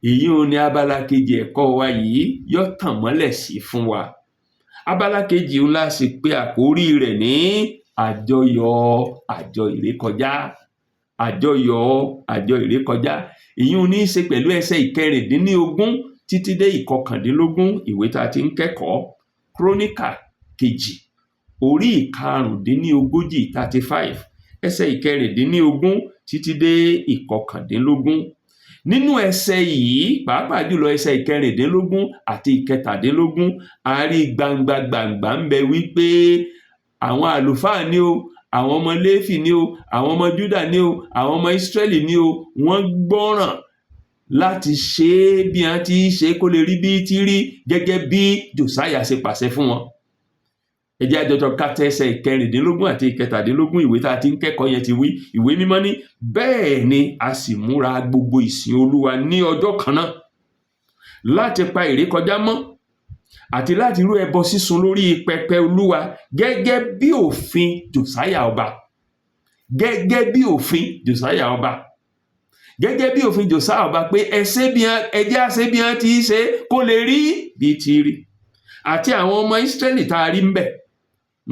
Èyí ò ní abala kejì ẹ̀kọ́ wa yìí yóò tàn mọ́lẹ̀ sí fún wa. Abala kejì ńlá sì pé àkórí rẹ̀ ní àjọyọ̀ àjọ ìrékọjá. Àjọyọ̀ àjọ ìrékọjá, èyí ò ní í ṣe pẹ̀lú ẹsẹ̀ 16 títí dé 19 ìwé tá a ti ń kẹ́kọ̀ọ́, Króníkà kejì, orí 35, 35, ẹsẹ̀ 16 títí dé 19. Nínú ẹsẹ̀ yìí, pàápàá jùlọ ẹsẹ̀ 16 àti 17, a rí gbangba gbangba ń bẹ wípé àwọn àlùfáà ni o, àwọn ọmọ Léfì ni o, àwọn ọmọ Júdà ni o, àwọn ọmọ Ísírẹ́lì ni o, wọ́n gbọ́ràn láti ṣe é bí wọ́n ti ṣe kó lè rí bí ti rí, gẹ́gẹ́ bí Jòsáyà ṣe pàṣẹ fún wọn. Ẹ jẹ́ àjọjọ ká tẹ ẹsẹ̀ 16 àti 17 ìwé tá a ti ń kẹ́kọ̀ọ́ yẹn ti wí. Ìwé Mímọ́ ní, bẹ́ẹ̀ ni a sì múra gbogbo ìsìn Olúwa ní ọjọ́ kan náà láti pa ìrékọjá mọ́ àti láti rú ẹbọ sísun lórí pẹpẹ Olúwa, gẹ́gẹ́ bí òfin Jòsáyà ọba, gẹ́gẹ́ bí òfin Jòsáyà ọba, gẹ́gẹ́ bí òfin Jòsáyà ọba, pé ẹsẹ̀ bí ẹjẹ́ àṣẹ bí wọ́n ti ṣe kó lè rí bí ti rí. Àti àwọn ọmọ Ísírẹ́lì tá a rí ń bẹ̀,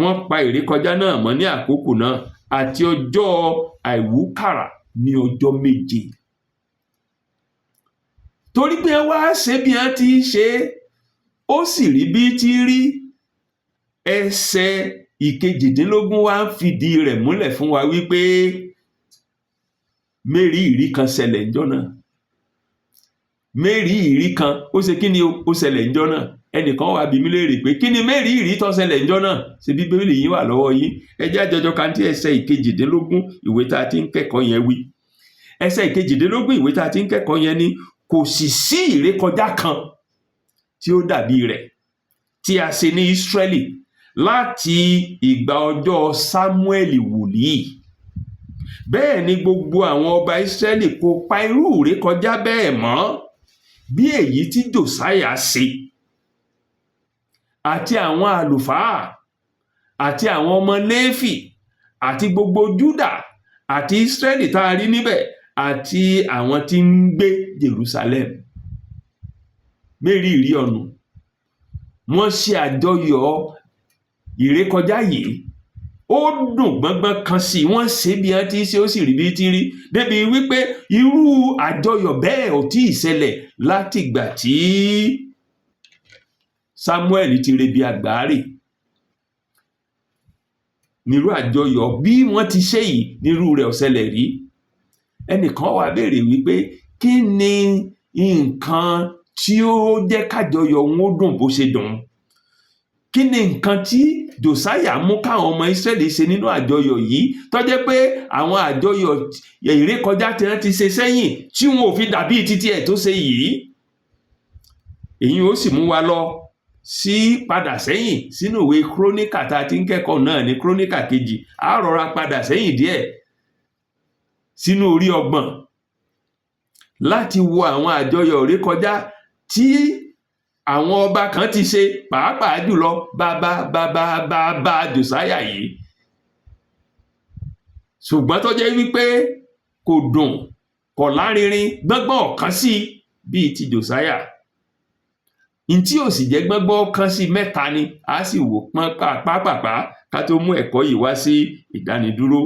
wọ́n pa ìrékọjá náà mọ́ ní àkókò náà àti ọjọ́ àìwúkàrà ní ọjọ́ 7, torí pé wá ṣe bí wọ́n ti ṣe, ó sì rí bí ti rí. Ẹsẹ̀ 18 wá ń fìdí rẹ̀ múlẹ̀ fún wa wípé mérìírí kan ṣẹlẹ̀ ńjọ́ náà. Mérìírí kan ó ṣe kí ni ó ṣẹlẹ̀ ńjọ́ náà? Ẹnìkan wá bi mí léèrè pé, kí ni mérìírí tó ṣẹlẹ̀ ńjọ́ náà? Ṣe Bíbélì yín wà lọ́wọ́ yín? Ẹ jẹ́ àjọjọ kan tí ẹsẹ̀ 18 ìwé tá a ti ń kẹ́kọ̀ọ́ yẹn wí. Ẹsẹ̀ 18 ìwé tá a ti ń kẹ́kọ̀ọ́ yẹn ní, kò sì sí ìrékọjá kan tí ó dàbí rẹ̀ tí a ṣe ní Ísírẹ́lì láti ìgbà ọjọ́ Sámúẹ́lì wòlíì. Bẹ́ẹ̀ ni gbogbo àwọn ọba Ísírẹ́lì kò pa irú ìrékọjá bẹ́ẹ̀ mọ́ bí èyí tí Jòsáyà ṣe, àti àwọn àlùfáà àti àwọn ọmọ Léfì àti gbogbo Júdà àti Ísírẹ́lì tá a rí níbẹ̀ àti àwọn tí ń gbé Jerusalem. Mérìírí ọ̀nù, wọ́n ṣe àjọyọ̀ ìrékọjá yìí, ó dùn gbọ́ngbọ́n kan sí i. Wọ́n ṣe bí wọ́n ti ṣe, ó sì rí bí ti rí, débi wípé irú àjọyọ̀ bẹ́ẹ̀ ò tí ì ṣẹlẹ̀ látìgbà tí Samuel ti rebi àgbáre nírú àjọyọ̀ bí wọ́n ti ṣe yìí, nírú rẹ̀ ò ṣẹlẹ̀ rí. Ẹnìkan wá béèrè wípé, kí ni nǹkan tí ó jẹ́ kájọyọ̀ òun ó dùn bó ṣe dùn? Kí ni nǹkan tí Jòsáyà mú káwọn ọmọ Ísírẹ́lì ṣe nínú àjọyọ̀ yìí tó jẹ́ pé àwọn àjọyọ̀ ìrékọjá tí wọ́n ti ṣe sẹ́yìn tí wọn ò fi dàbí títí ẹ̀ tó ṣe yìí? Èyí ó sì mú wa lọ sí padà sẹ́yìn sínú ìwé Króníkà tá a ti ń kẹ́kọ̀ọ́ náà ní Króníkà kejì. Á rọra padà sẹ́yìn díẹ̀ sínú orí 30 láti wo àwọn àjọyọ̀ ìrékọjá tí àwọn ọba kan ti ṣe, pàápàá jùlọ bàbá bàbá bàbá Jòsáyà yìí, ṣùgbọ́n tó jẹ́ wípé kò dùn, kò lárinrin, gbọ́ngbọ́n ọ̀kan sí bíi ti Jòsáyà. Ntí ò sì jẹ́ gbọ́ngbọ́n kan sí mẹ́ta ni a sì wò pọ́n pápápá ká tó mú ẹ̀kọ́ yìí wá sí ìdánidúró.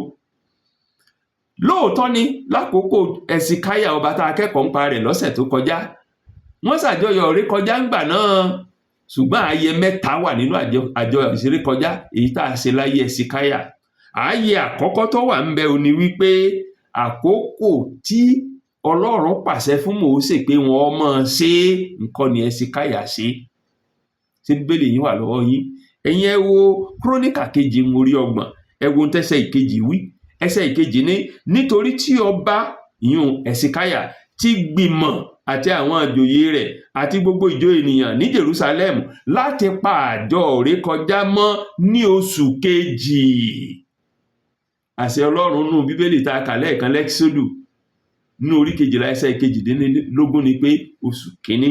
Lóòótọ́ ni, lákòókò Ẹ̀sìkáyà ọba tá a kẹ́kọ̀ọ́ ń pa rẹ̀ lọ́sẹ̀ tó kọjá, wọ́n ṣàjọyọ̀ ìrékọjá ńgbà náà, ṣùgbọ́n ààyè mẹ́ta wà nínú àjọ ìrékọjá èyí tá a ṣe láyé Ẹ̀sìkáyà. Ààyè àkọ́kọ́ tó wà ń bẹ ò ní wípé àkókò tí Ọlọ́run pàṣẹ fún Mósè pé wọ́n máa ṣe é nǹkan ni Ẹsikáyà ṣe. Ṣé Bíbélì yín wà lọ́wọ́ yín? Ẹ̀yin ẹ wo Kúrónìkà kejì orí 30, ẹ wo ohun tẹ́sẹ̀ ìkejì wí. Ẹsẹ̀ ìkejì ní nítorí tí ọba ìyún Ẹsikáyà ti gbìmọ̀ àti àwọn àjòyè rẹ̀ àti gbogbo ìjọ ènìyàn ní Jerusalem láti pa àjọ ìrékọjá mọ́ ní oṣù kejì. Àṣẹ Ọlọ́run nù Bíbélì tá a kà lẹ́ẹ̀kan lẹ́kísódù ní orí 12 ẹsẹ̀ 18 ni pé oṣù kínní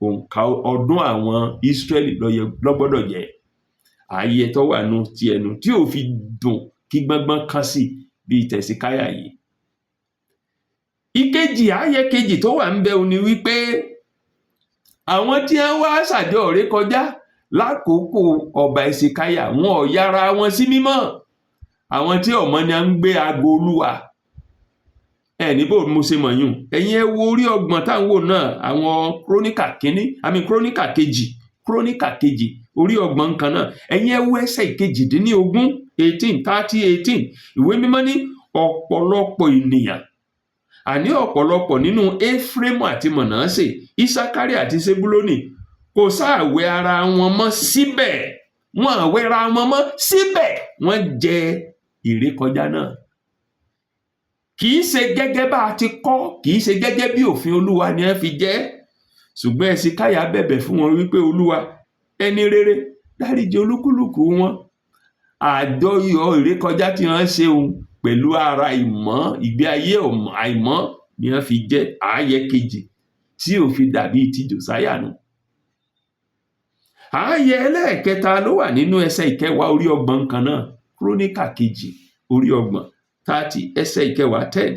òǹkà ọdún àwọn Ísírẹ́lì ló gbọ́dọ̀ jẹ́. Ààyè tó wà nù ti ẹnu tí ò fi dùn kí gbọ́ngbọ́n kán sí bíi tẹ̀síkáyà yìí. Ìkejì, ààyè kejì tó wà ń bẹ ni wípé àwọn tí wọ́n wá ṣàjọ ìrékọjá lákòókò ọba Ẹsikáyà, wọn ò yára wọn sí mímọ́. Àwọn tí ọmọ ni à ń gbé aago Olúwa. Ẹ ní bò mo ṣe mọ̀ yùn. Ẹ̀yin ẹ wo orí 30 táwọn wò náà, àwọn Kúrónìkà kínní, àmì Kúrónìkà kejì, Kúrónìkà kejì orí 30 kan náà. Ẹ̀yin ẹ wo ẹsẹ̀ 18, 18, 30, 18. Ìwé Mímọ́ ní ọ̀pọ̀lọpọ̀ ènìyàn, àní ọ̀pọ̀lọpọ̀ nínú Éfrémù àti Mọ̀násè, Isakari àti Sebulónì kò sáàwẹ̀ ara wọn mọ́ síbẹ̀, wọ́n àwẹ̀ra wọn mọ́ síbẹ̀, wọ́n jẹ ìrékọjá náà. Kì í ṣe gẹ́gẹ́ bá a ti kọ́, kì í ṣe gẹ́gẹ́ bí òfin Olúwa ni wọ́n fi jẹ́. Ṣùgbọ́n Ẹsikáyà bẹ̀bẹ̀ fún wọn wípé Olúwa ẹni rere dáríjì olúkúlùkù wọn. Àjọyọ̀ ìrékọjá tí wọ́n ṣe òun pẹ̀lú ara ìmọ́, ìgbé ayé àìmọ́ ni wọ́n fi jẹ́. Ààyè kejì tí ò fi dàbí ti Jòsáyà nù. Ààyè ẹlẹ́ẹ̀kẹta ló wà nínú ẹsẹ̀ 10 orí 30 kan náà, Kúrónìkà kejì orí 30, 30, ẹsẹ̀ 10, 10.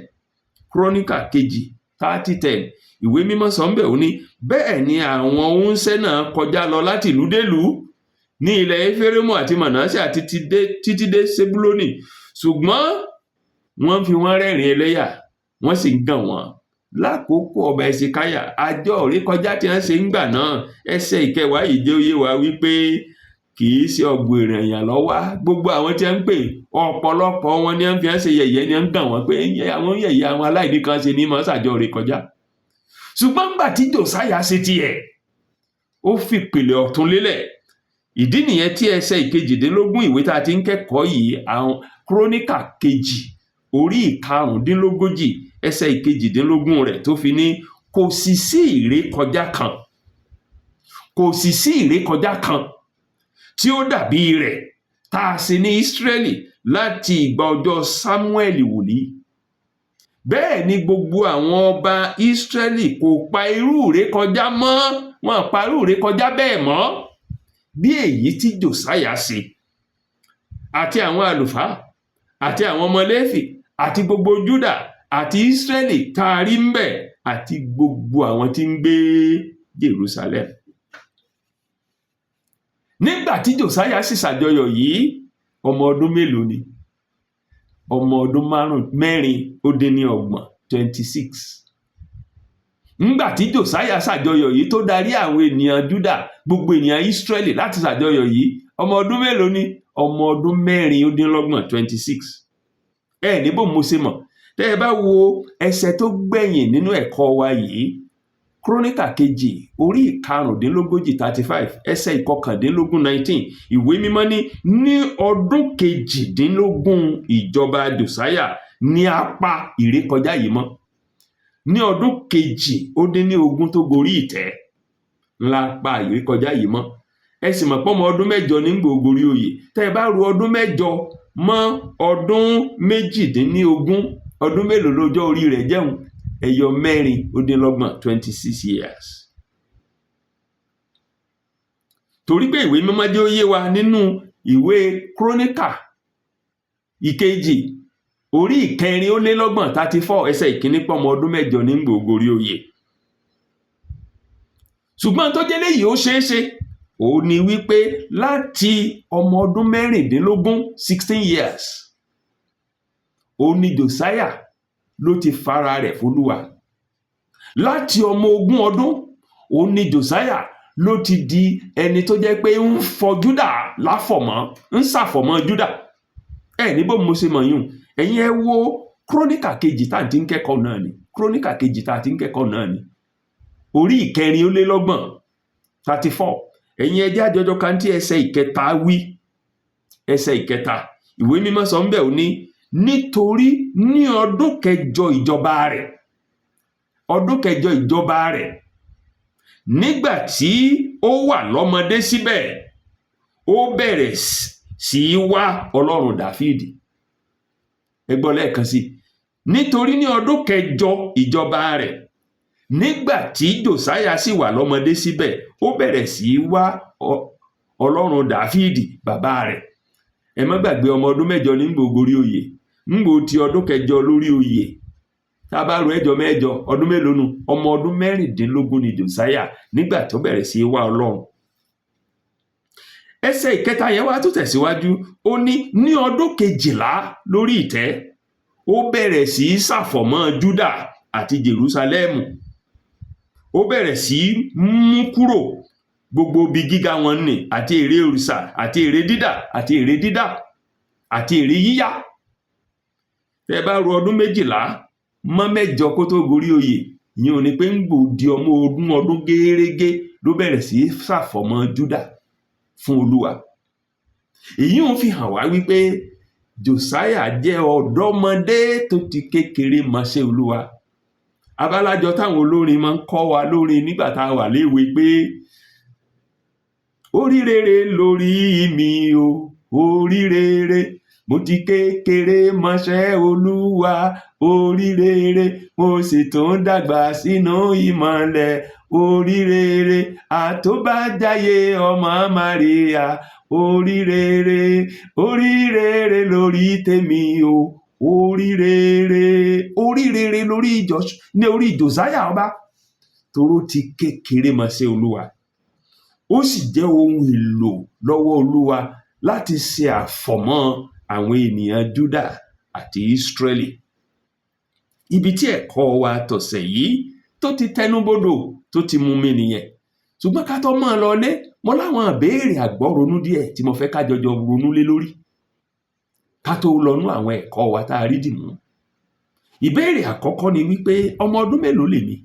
Kúrónìkà kejì 30, 10. Ìwé Mímọ́ sọ ń bẹ̀, ó ní bẹ́ẹ̀ ni àwọn oúnṣẹ́ náà kọjá lọ láti ìlú délùú ní ilẹ̀ Éfrémù àti Mànásè àti títí dé Sebulónì, ṣùgbọ́n wọ́n fi wọ́n rẹ́rìn ẹlẹ́yà, wọ́n sì ń gàn wọ́n. Lákòókò ọba Ẹsikáyà, àjọ ìrékọjá tí wọ́n ṣe ń gbà náà, ẹsẹ̀ 10 yìí jẹ́ ó yé wa wípé kì í ṣe ọ̀gbọ̀n èèyàn ló wá. Gbogbo àwọn tí wọ́n ń pè, ọ̀pọ̀lọpọ̀ wọn ni wọ́n fi ń ṣe yẹ̀yẹ́, ni wọ́n ń gàn wọ́n pé àwọn yẹ̀yẹ́ àwọn aláìní kan ṣe ní mọ́ ṣàjọ ìrékọjá. Ṣùgbọ́n ńgbà tí Jòsáyà ṣe tiẹ̀, ó fi ìpìlẹ̀ ọ̀tun lélẹ̀. Ìdí nìyẹn tí ẹsẹ̀ 18 ìwé tá a ti ń kẹ́kọ̀ọ́ yìí, àwọn Kúrónìkà kejì orí 35 ẹsẹ̀ 18 rẹ̀ tó fi ní kò sì sí ìrékọjá kan, kò sì sí ìrékọjá kan tí ó dàbí rẹ̀ tá a ṣe ní Ísírẹ́lì láti ìgbà ọjọ́ Sámúẹ́lì wòlíì. Bẹ́ẹ̀ ni gbogbo àwọn ọba Ísírẹ́lì kò pa irú ìrékọjá mọ́, wọn pa irú ìrékọjá bẹ́ẹ̀ mọ́ bí èyí tí Jòsáyà ṣe, àti àwọn àlùfáà àti àwọn ọmọ Léfì àti gbogbo Júdà àti Ísírẹ́lì tá a rí ń bẹ̀ àti gbogbo àwọn tí ń gbé Jerusalem. Nígbà tí Jòsáyà sì ṣàjọyọ̀ yìí, ọmọ ọdún mélòó ni? Ọmọ ọdún 36, 26. Ńgbà tí Jòsáyà ṣàjọyọ̀ yìí tó darí àwọn ènìyàn Júdà, gbogbo ènìyàn Ísírẹ́lì láti ṣàjọyọ̀ yìí, ọmọ ọdún mélòó ni? Ọmọ ọdún 36, 26. Ẹ ní bó mo ṣe mọ̀. Tẹ́ ẹ bá wo ẹsẹ̀ tó gbẹ̀yìn nínú ẹ̀kọ́ wa yìí, Kúrónìkà kejì orí 35, 35, ẹsẹ̀ 19, 19, Ìwé Mímọ́ ní ní ọdún 18 ìjọba Jòsáyà ní a pa ìrékọjá yìí mọ́. Ní ọdún 18 tó gorí ìtẹ́ ńlá pa ìrékọjá yìí mọ́. Ẹ sì mọ̀ pé ọmọ ọdún 8 ní gbòògorí oyè. Tẹ́ ẹ bá ro ọdún 8 mọ́ ọdún 18, ọdún mélòó lọ́jọ́ orí rẹ̀ jẹun? Ẹyọ 36, 26 years. Torí pé Ìwé Mímọ́ jẹ́ ó yé wa nínú ìwé Kúrónìkà ìkejì orí 34, 34, ẹsẹ̀ 1 pọ́mọ ọdún 8 ní gbòògorí oyè. Ṣùgbọ́n tó jẹ́ léyìí ó ṣeé ṣe òun ni wípé láti ọmọ ọdún 16, 16 years, òun ni Jòsáyà ló ti fara rẹ̀ f'Olúwa. Láti ọmọ 20 ọdún, òun ni Jòsáyà ló ti di ẹni tó jẹ́ pé ń fọ Júdà láfọ̀mọ́, ń ṣàfọ̀mọ́ Júdà. Ẹ ní bó mo ṣe mọ̀ yùn. Ẹ̀yin ẹ wo Króníkà kejì tá à ti ń kẹ́kọ̀ọ́ náà ni. Króníkà kejì tá à ti ń kẹ́kọ̀ọ́ náà ni, orí 34, 34. Ẹ̀yin, ẹ jẹ́ á jọjọ ka ohun tí ẹsẹ̀ ìkẹta wí. Ẹsẹ̀ ìkẹta, ìwé mímọ́ sọ ńbẹ̀, ó ní, nítorí ní ọdún kẹjọ ìjọba rẹ̀, ọdún kẹjọ ìjọba rẹ̀, nígbà tí ó wà lọ́mọdé síbẹ̀, ó bẹ̀rẹ̀ sí í wá Ọlọ́run Dáfídì. Ẹ gbọ́ lẹ́ẹ̀kan sí i: nítorí ní ọdún kẹjọ ìjọba rẹ̀, nígbà tí Jòsáyà sì wà lọ́mọdé síbẹ̀, ó bẹ̀rẹ̀ sí í wá Ọlọ́run Dáfídì bàbá rẹ̀. Ẹ má gbàgbé, ọmọ ọdún 8 ní gbò gorí oyè, ńgbò ti ọdún kẹjọ lórí oyè. Tá a bá ro ẹ̀jọ mẹ́jọ, ọdún mélòó nu? Ọmọ ọdún 16 ni Jòsáyà nígbà tó bẹ̀rẹ̀ sí í wá Ọlọ́run. Ẹsẹ̀ ìkẹta yẹn wá tún tẹ̀síwájú, ó ní ní ọdún 12 lórí ìtẹ́, ó bẹ̀rẹ̀ sí í ṣàfọ̀mọ́ Júdà àti Jerúsálẹ́mù. Ó bẹ̀rẹ̀ sí í mú kúrò gbogbo ibi gíga wọn nì, àti ère òrìṣà, àti ère dídà, àti ère dídà, àti ère yíyá. Tẹ́ bá ro ọdún 12 mọ́ 8 kó tó gorí oyè, ìyẹn ò ní pé ń gbòdì ọmọ 20 ọdún gẹ́rẹ́gẹ́ ló bẹ̀rẹ̀ sí í ṣàfọ̀mọ́ Júdà fún Olúwa. Èyí ń fi hàn wá wípé Jòsáyà jẹ́ ọ̀dọ́mọdé tó ti kékeré mọṣẹ́ Olúwa. Abálájọ táwọn olórin máa ń kọ́ wa lórin nígbà tá a wà léwe pé, "Orí rere lórí mi o, orí rere, mo ti kékeré mọṣẹ́ Olúwa, orí rere, mo sì tún dàgbà sínú ìmọ̀lẹ̀, orí rere, àtóbájáyé ọmọ Maria, orí rere, orí rere lórí tèmi o, orí rere." Orí rere lórí ní orí Jòsáyà ọba, toró ti kékeré mọṣẹ́ Olúwa, ó sì jẹ́ ohun èlò lọ́wọ́ Olúwa láti ṣe àfọ̀mọ́ àwọn ènìyàn Júdà àti Ísírẹ́lì. Ibi tí ẹ̀kọ́ wa tọ̀sẹ̀ yìí tó ti tẹnubodò, tó ti mú mi nìyẹn. Ṣùgbọ́n ká tó máa lọlé, mo láwọn ìbéèrè àgbọ́ronú díẹ̀ tí mo fẹ́ ká jọjọ ronú lé lórí ká tó lọnú àwọn ẹ̀kọ́ wa tá a rí dìmú. Ìbéèrè àkọ́kọ́ ni wípé, ọmọ ọdún mélòó lèmi?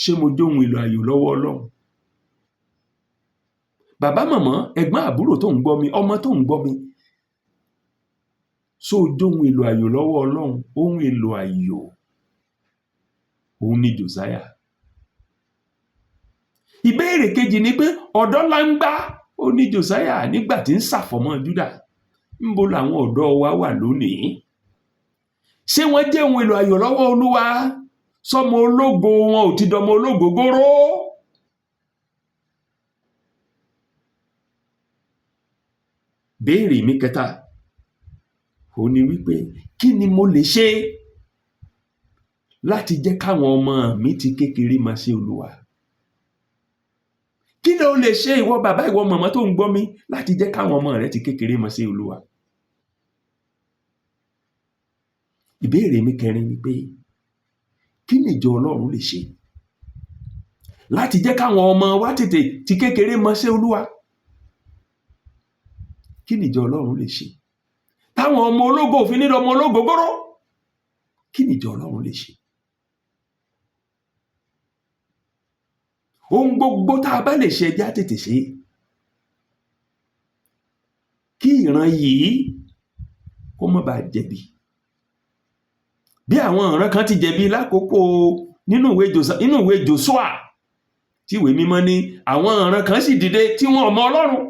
Ṣé mo jóhun èlò àyò lọ́wọ́ Ọlọ́run? Bàbá, màmá, ẹ̀gbọ́n, àbúrò tó ń gbọ́ mi, ọmọ tó ń gbọ́ mi, ṣó o jóhun èlò àyò lọ́wọ́ Ọlọ́run? Ohun èlò àyò òun ni Jòsáyà. Ìbéèrè kejì ni pé, ọ̀dọ́ langba ó ní Jòsáyà nígbà tí ń ṣàfọ̀mọ́ Júdà. Ńbo làwọn ọ̀dọ́ wa wà lónìí? Ṣé wọ́n jẹ́ ohun èlò àyò lọ́wọ́ Olúwa? Sọmọ ológo wọn ò ti dọmọ ológo góró? Béèrè mi kẹta ó ní wípé, kí ni mo lè ṣe láti jẹ́ káwọn ọmọ mi ti kékeré máa ṣe Olúwa? Kí ló lè ṣe, ìwọ bàbá, ìwọ màmá tó ń gbọ́ mi, láti jẹ́ káwọn ọmọ rẹ ti kékeré máa ṣe Olúwa? Ìbéèrè mi kẹrin ni pé, kí ni ìjọ Ọlọ́run lè ṣe láti jẹ́ káwọn ọmọ wa tètè ti kékeré mọ ṣe Olúwa? Kí ni ìjọ Ọlọ́run lè ṣe táwọn ọmọ ológo òfin nílò ọmọ ológo góró? Kí ni ìjọ Ọlọ́run lè ṣe? Ohun gbogbo tá a bá lè ṣe, ẹ jẹ́ á tètè ṣe, kí ìran yìí kó má bàa jẹ̀bi bí àwọn ìran kan ti jẹ̀bi lákòókò nínú ìwé Jóṣúà, tí ìwé mímọ́ ní àwọn ìran kan sì dìde tí wọn ò mọ Ọlọ́run.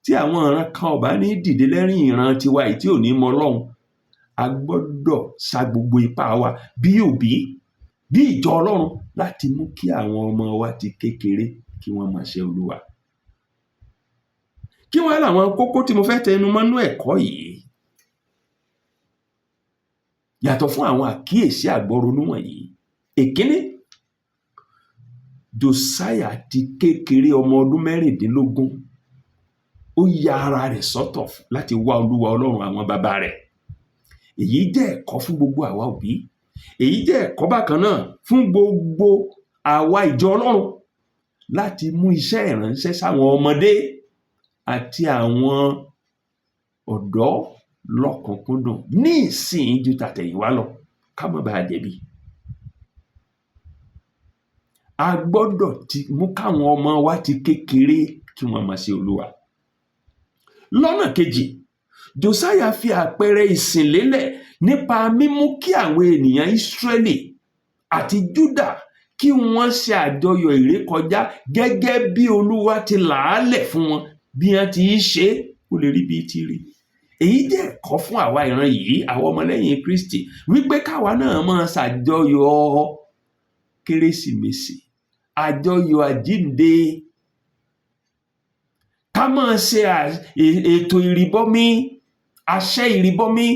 Tí àwọn ìran kan ò bá ní dìde lẹ́yìn ìran tiwa yìí tí ò ní mọ Ọlọ́run, a gbọ́dọ̀ sa gbogbo ipá wa bí òbí, bí ìjọ Ọlọ́run, láti mú kí àwọn ọmọ wa ti kékeré kí wọ́n máa ṣe Olúwa. Kí wá làwọn kókó tí mo fẹ́ tẹnu mọ́ nínú ẹ̀kọ́ yìí yàtọ̀ fún àwọn àkíyèsí àgbọ́ronú wọ̀nyí? Èkíní, Jòsáyà ti kékeré, ọmọ ọdún 16, ó ya ara rẹ̀ sọ́tọ̀ láti wá Olúwa Ọlọ́run àwọn bàbá rẹ̀. Èyí jẹ́ ẹ̀kọ́ fún gbogbo àwa òbí. Èyí jẹ́ ẹ̀kọ́ bákan náà fún gbogbo àwa ìjọ Ọlọ́run láti mú iṣẹ́ ìránṣẹ́ sáwọn ọmọdé àti àwọn ọ̀dọ́ lọ́kùnkúndùn ní ìsìn ju tàtẹ̀yìnwá lọ, ká má bàa jẹ̀bi. A gbọ́dọ̀ ti mú káwọn ọmọ wa ti kékeré kí wọ́n máa ṣe Olúwa. Lọ́nà kejì, Josiah fi àpẹẹrẹ ìsìn lélẹ̀ nípa mímú kí àwọn ènìyàn Ísírẹ́lì àti Júdà kí wọ́n ṣe àjọyọ̀ ìrékọjá gẹ́gẹ́ bí Olúwa ti làálẹ̀ fún wọn bí wọ́n ti í ṣe é, kó lè rí bí ti rí. Èyí jẹ́ ẹ̀kọ́ fún àwa ìran yìí, àwọn ọmọlẹ́yìn Kristi, wípé káwa náà máa ṣàjọyọ̀ Kérésìmesì, àjọyọ̀ àjínde, ká máa ṣe ètò ìrìbọmi, àṣẹ ìrìbọmi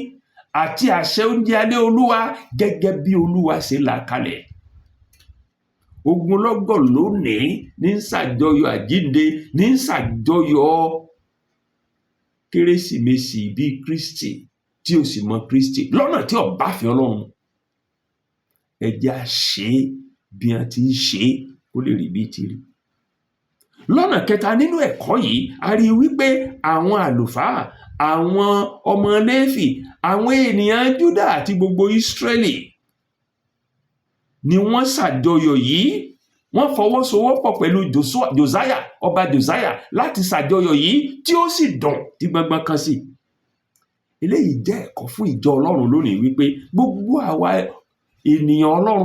àti àṣẹ oúnjẹ alẹ́ Olúwa gẹ́gẹ́ bí Olúwa ṣe là kalẹ̀. Ogunlọ́gọ̀ lónìí ní ń ṣàjọyọ̀ àjínde, ní ń ṣàjọyọ̀ Kérésìmesì bíi Kristi tí ò sì mọ Kristi lọ́nà tí ò bá fẹ́ Ọlọ́run. Ẹ jẹ́ á ṣe é bí wọ́n ti ń ṣe é kó lè rí bí ti rí. Lọ́nà kẹta nínú ẹ̀kọ́ yìí, a rí i wípé àwọn àlùfáà, àwọn ọmọ Léfì, àwọn ènìyàn Júdà àti gbogbo Ísírẹ́lì ni wọ́n ṣàjọyọ̀ yìí. Wọ́n fọwọ́sowọ́pọ̀ pẹ̀lú Josiah, ọba Josiah, láti ṣàjọyọ̀ yìí tí ó sì dùn tí gbọngbọn kan sí. Eléyìí jẹ́ ẹ̀kọ́ fún ìjọ Ọlọ́run lónìí wípé gbogbo àwa ènìyàn Ọlọ́run,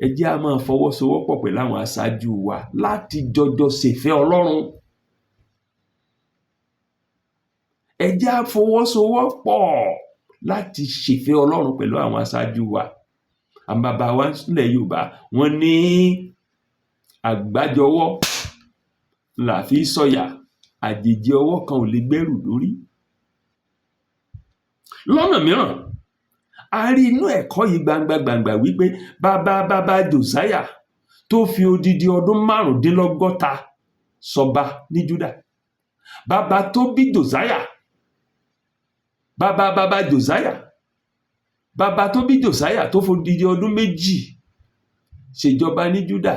ẹ jẹ́ á máa fọwọ́sowọ́pọ̀ pẹ̀lú àwọn aṣáájú wa láti jọjọ ṣèfẹ́ Ọlọ́run. Ẹ jẹ́ á fọwọ́sowọ́pọ̀ láti ṣèfẹ́ Ọlọ́run pẹ̀lú àwọn aṣáájú wa. Àwọn bàbá wa nílẹ̀ Yorùbá, wọ́n ní àgbájọwọ́ là fi sọ̀yà, àjèjì ọwọ́ kan ò lè gbẹ́rù dórí. Lọ́nà mìíràn, a rí inú ẹ̀kọ́ yìí gbangba gbangba wípé bàbá bàbá Josiah tó fi odidi ọdún 65 ṣọba ní Júdà, bàbá tó bí Josiah, bàbá bàbá Josiah, bàbá tó bí Josiah tó fi odidi ọdún 2 ṣèjọba ní Júdà,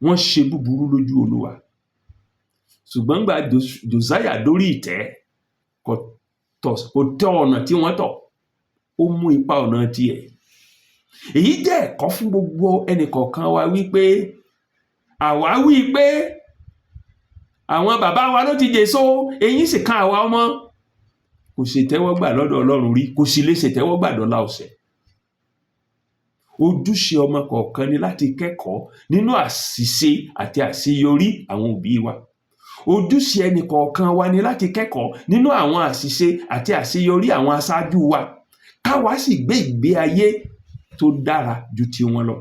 wọ́n ṣe búburú lójú Olúwa. Ṣùgbọ́n gbà Josiah dórí ìtẹ́, kò tọ́ ọ̀nà tí wọ́n tọ̀, ó mú ipa ọ̀nà tiẹ̀. Èyí jẹ́ ẹ̀kọ́ fún gbogbo ẹnìkọ̀ọ̀kan wa wípé àwa wí pé àwọn bàbá wa ló ti jèso, eyín sì kan àwa ọmọ. Kò ṣètẹ́wọ́gbà lọ́dọ̀ Ọlọ́run rí, kò sì lè ṣètẹ́wọ́gbà dọ́là ọ̀sẹ̀. Ojúṣe ọmọ kọ̀ọ̀kan ni láti kẹ́kọ̀ọ́ nínú àṣìṣe àti àṣeyọrí àwọn òbí wa. Ojúṣe ẹnì kọ̀ọ̀kan wa ni láti kẹ́kọ̀ọ́ nínú àwọn àṣìṣe àti àṣeyọrí àwọn aṣáájú wa, káwa sì gbé ìgbé ayé tó dára ju tiwọn lọ.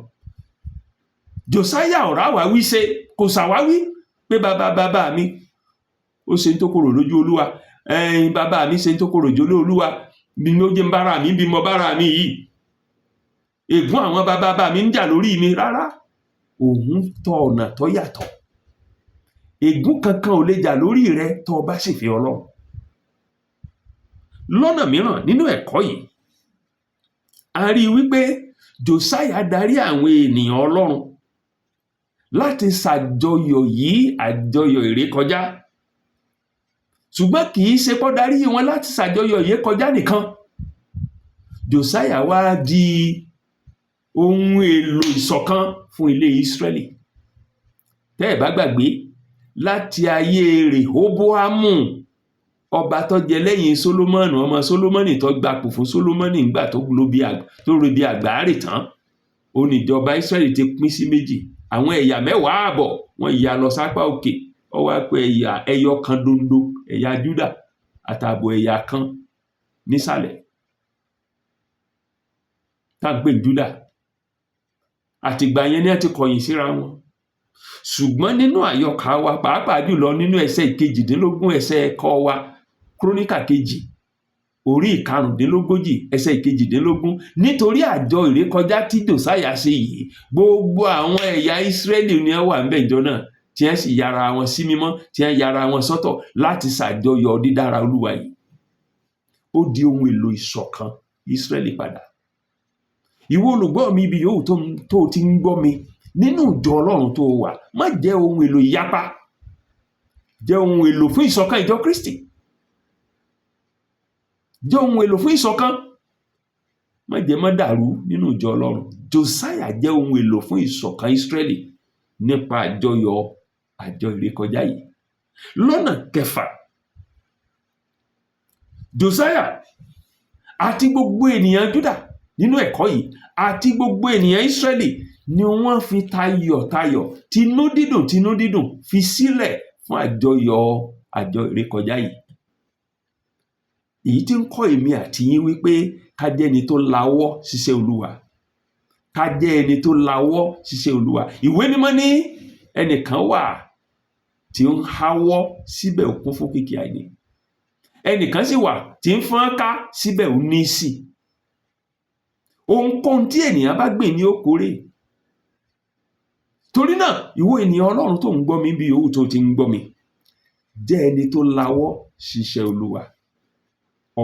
Josiah ọ̀rá wa wí ṣe, kò ṣàwáwí pé bàbá bàbá mi ó ṣe ń tó korò lójú Olúwa, ẹ̀yin bàbá mi ṣe ń tó korò lójú Olúwa, mi ló jẹ́ ń bára mi bí mo bára mi yìí, ègún àwọn bàbá bàbá mi ń jà lórí mi. Rárá, òun tọ ọ̀nà tó yàtọ̀. Ègún kankan ò lè jà lórí rẹ tó o bá sì fi Ọlọ́run. Lọ́nà mìíràn nínú ẹ̀kọ́ yìí, a rí i wípé Josiah darí àwọn ènìyàn Ọlọ́run láti ṣàjọyọ̀ yìí, àjọyọ̀ ìrékọjá. Ṣùgbọ́n kì í ṣe kó darí wọn láti ṣàjọyọ̀ ìrékọjá nìkan. Josiah wá di ohun èlò ìṣọ̀kan fún ilé Ísírẹ́lì. Tẹ́ ẹ̀ bá gbàgbé, láti ayé Rehoboamu, ọba tó jẹ lẹ́yìn Solomoni, ọmọ Solomoni tó gbapò fún Solomoni nígbà tó rebi àgbáre tán, ó ní ìjọba Ísírẹ́lì ti pín sí méjì. Àwọn ẹ̀yà 10.5 wọ́n ya lọ sápá òkè, ó wá pé ẹ̀yà ẹyọ kan dondo, ẹ̀yà Júdà àtààbọ̀ ẹ̀yà kan nísàlẹ̀ tá à ń pè ní Júdà. Àtìgbà yẹn ni wọ́n ti kọ̀yìn síra wọn. Ṣùgbọ́n nínú àyọkà wa, pàápàá jùlọ nínú ẹsẹ̀ 18 ẹsẹ̀ ẹ̀kọ́ wa, Kúrónìkà kejì orí 35 ẹsẹ̀ 18, nítorí àjọ ìrékọjá tí Josiah ṣe yìí, gbogbo àwọn ẹ̀yà Ísírẹ́lì ni wọ́n wà ńbẹ̀ ìjọ náà, tí wọ́n sì yára wọn sí mímọ́, tí wọ́n yára wọn sọ́tọ̀ láti ṣàjọyọ̀ dídára Olúwa yìí. Ó di ohun èlò ìṣọ̀kan Ísírẹ́lì padà. Ìwọ olùgbọ́ mi, ibi yòówù tó ti ń gbọ́ mi nínú ìjọ Ọlọ́run tó wà, má jẹ́ ohun èlò ìyapa. Jẹ́ ohun èlò fún ìṣọ̀kan ìjọ Kristi. Jẹ́ ohun èlò fún ìṣọ̀kan. Má jẹ́ má dàrú nínú ìjọ Ọlọ́run. Josiah jẹ́ ohun èlò fún ìṣọ̀kan Ísírẹ́lì nípa àjọyọ̀ àjọ ìrékọjá yìí. Lọ́nà kẹfà, Josiah àti gbogbo ènìyàn Júdà nínú ẹ̀kọ́ yìí àti gbogbo ènìyàn Ísírẹ́lì ni wọ́n fi tayọ̀tayọ̀, tinú dídùn tinú dídùn fi sílẹ̀ fún àjọyọ̀ àjọ ìrékọjá yìí. Èyí tí ń kọ́ èmi àti yín wípé ká jẹ́ ẹni tó lawọ́ ṣiṣẹ́ Olúwa. Ká jẹ́ ẹni tó lawọ́ ṣiṣẹ́ Olúwa. Ìwé Mímọ́ ní ẹnìkan wà tí ń háwọ́, síbẹ̀ ó kún fún kìkì àìní. Ẹnìkan sì wà tí ń fọ́n ká, síbẹ̀ ó ní sí. Ohunkóhun tí ènìyàn bá gbìn ní ó kórè. Torí náà, ìwọ ènìyàn Ọlọ́run tó ń gbọ́ mi, bí yòówù tó ti ń gbọ́ mi, jẹ́ ẹni tó lawọ́ ṣiṣẹ́ Olúwa.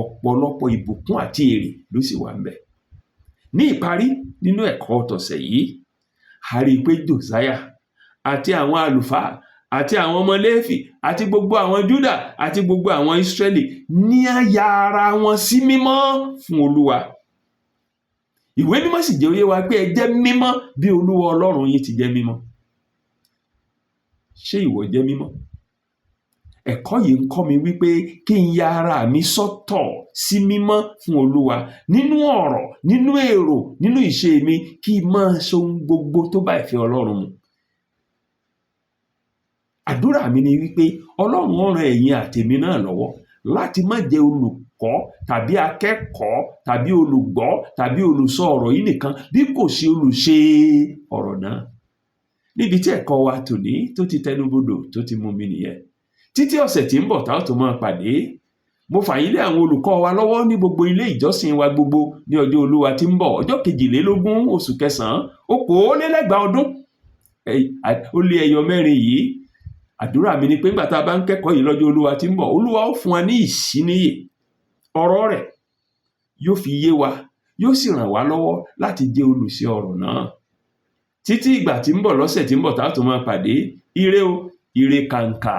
Ọ̀pọ̀lọpọ̀ ìbùkún àti èrè ló sì wà ńbẹ̀. Ní ìparí nínú ẹ̀kọ́ tọ̀sẹ̀ yìí, a rí i pé Josiah àti àwọn àlùfáà àti àwọn ọmọ Léfì àti gbogbo àwọn Júdà àti gbogbo àwọn Ísírẹ́lì ní á ya ara wọn sí mímọ́ fún Olúwa. Ìwé Mímọ́ sì jẹ́ ó yé wa pé ẹ jẹ́ mímọ́ bí Olúwa Ọlọ́run yín ti jẹ́ mímọ́. Ṣé ìwọ jẹ́ mímọ́? Ẹ̀kọ́ yìí ń kọ́ mi wípé kí n ya ara mi sọ́tọ̀ sí mímọ́ fún Olúwa nínú ọ̀rọ̀, nínú èrò, nínú ìṣe mi, kí n máa ṣe ohun gbogbo tó bá ìfẹ́ Ọlọ́run mu. Àdúrà mi ni wípé Ọlọ́run ó ran ẹ̀yin àtèmi náà lọ́wọ́ láti má jẹ́ olùkọ́ tàbí akẹ́kọ̀ọ́ tàbí olùgbọ́ tàbí olùsọ ọ̀rọ̀ yìí nìkan, bí kò ṣe olùṣe ọ̀rọ̀ náà. Níbi tí ẹ̀kọ́ wa tòní tó ti tẹnubodò tó ti mú mi nìyẹn. Títí ọ̀sẹ̀ tí ń bọ̀ tá ó tún máa pàdé, mo fà yín lé àwọn olùkọ́ wa lọ́wọ́ ní gbogbo ilé ìjọsìn wa gbogbo ní ọjọ́ Olúwa tí ń bọ̀, ọjọ́ 22 oṣù kẹsàn-án 2024 yìí. Àdúrà mi ni pé nígbà tá a bá ń kẹ́kọ̀ọ́ yìí lọ́jọ́ Olúwa tí ń bọ̀, Olúwa ó fún wa ní ìṣíníyè ọ̀rọ̀ rẹ̀, yóò fi yé wa, yóò sì ràn wá lọ́wọ́ láti jẹ́ olùṣe ọ̀rọ̀ náà. Títí ìgbà tí ń bọ̀, lọ́sẹ̀ tí ń bọ̀ tá a tún máa pàdé, ire o, ire kàǹkà.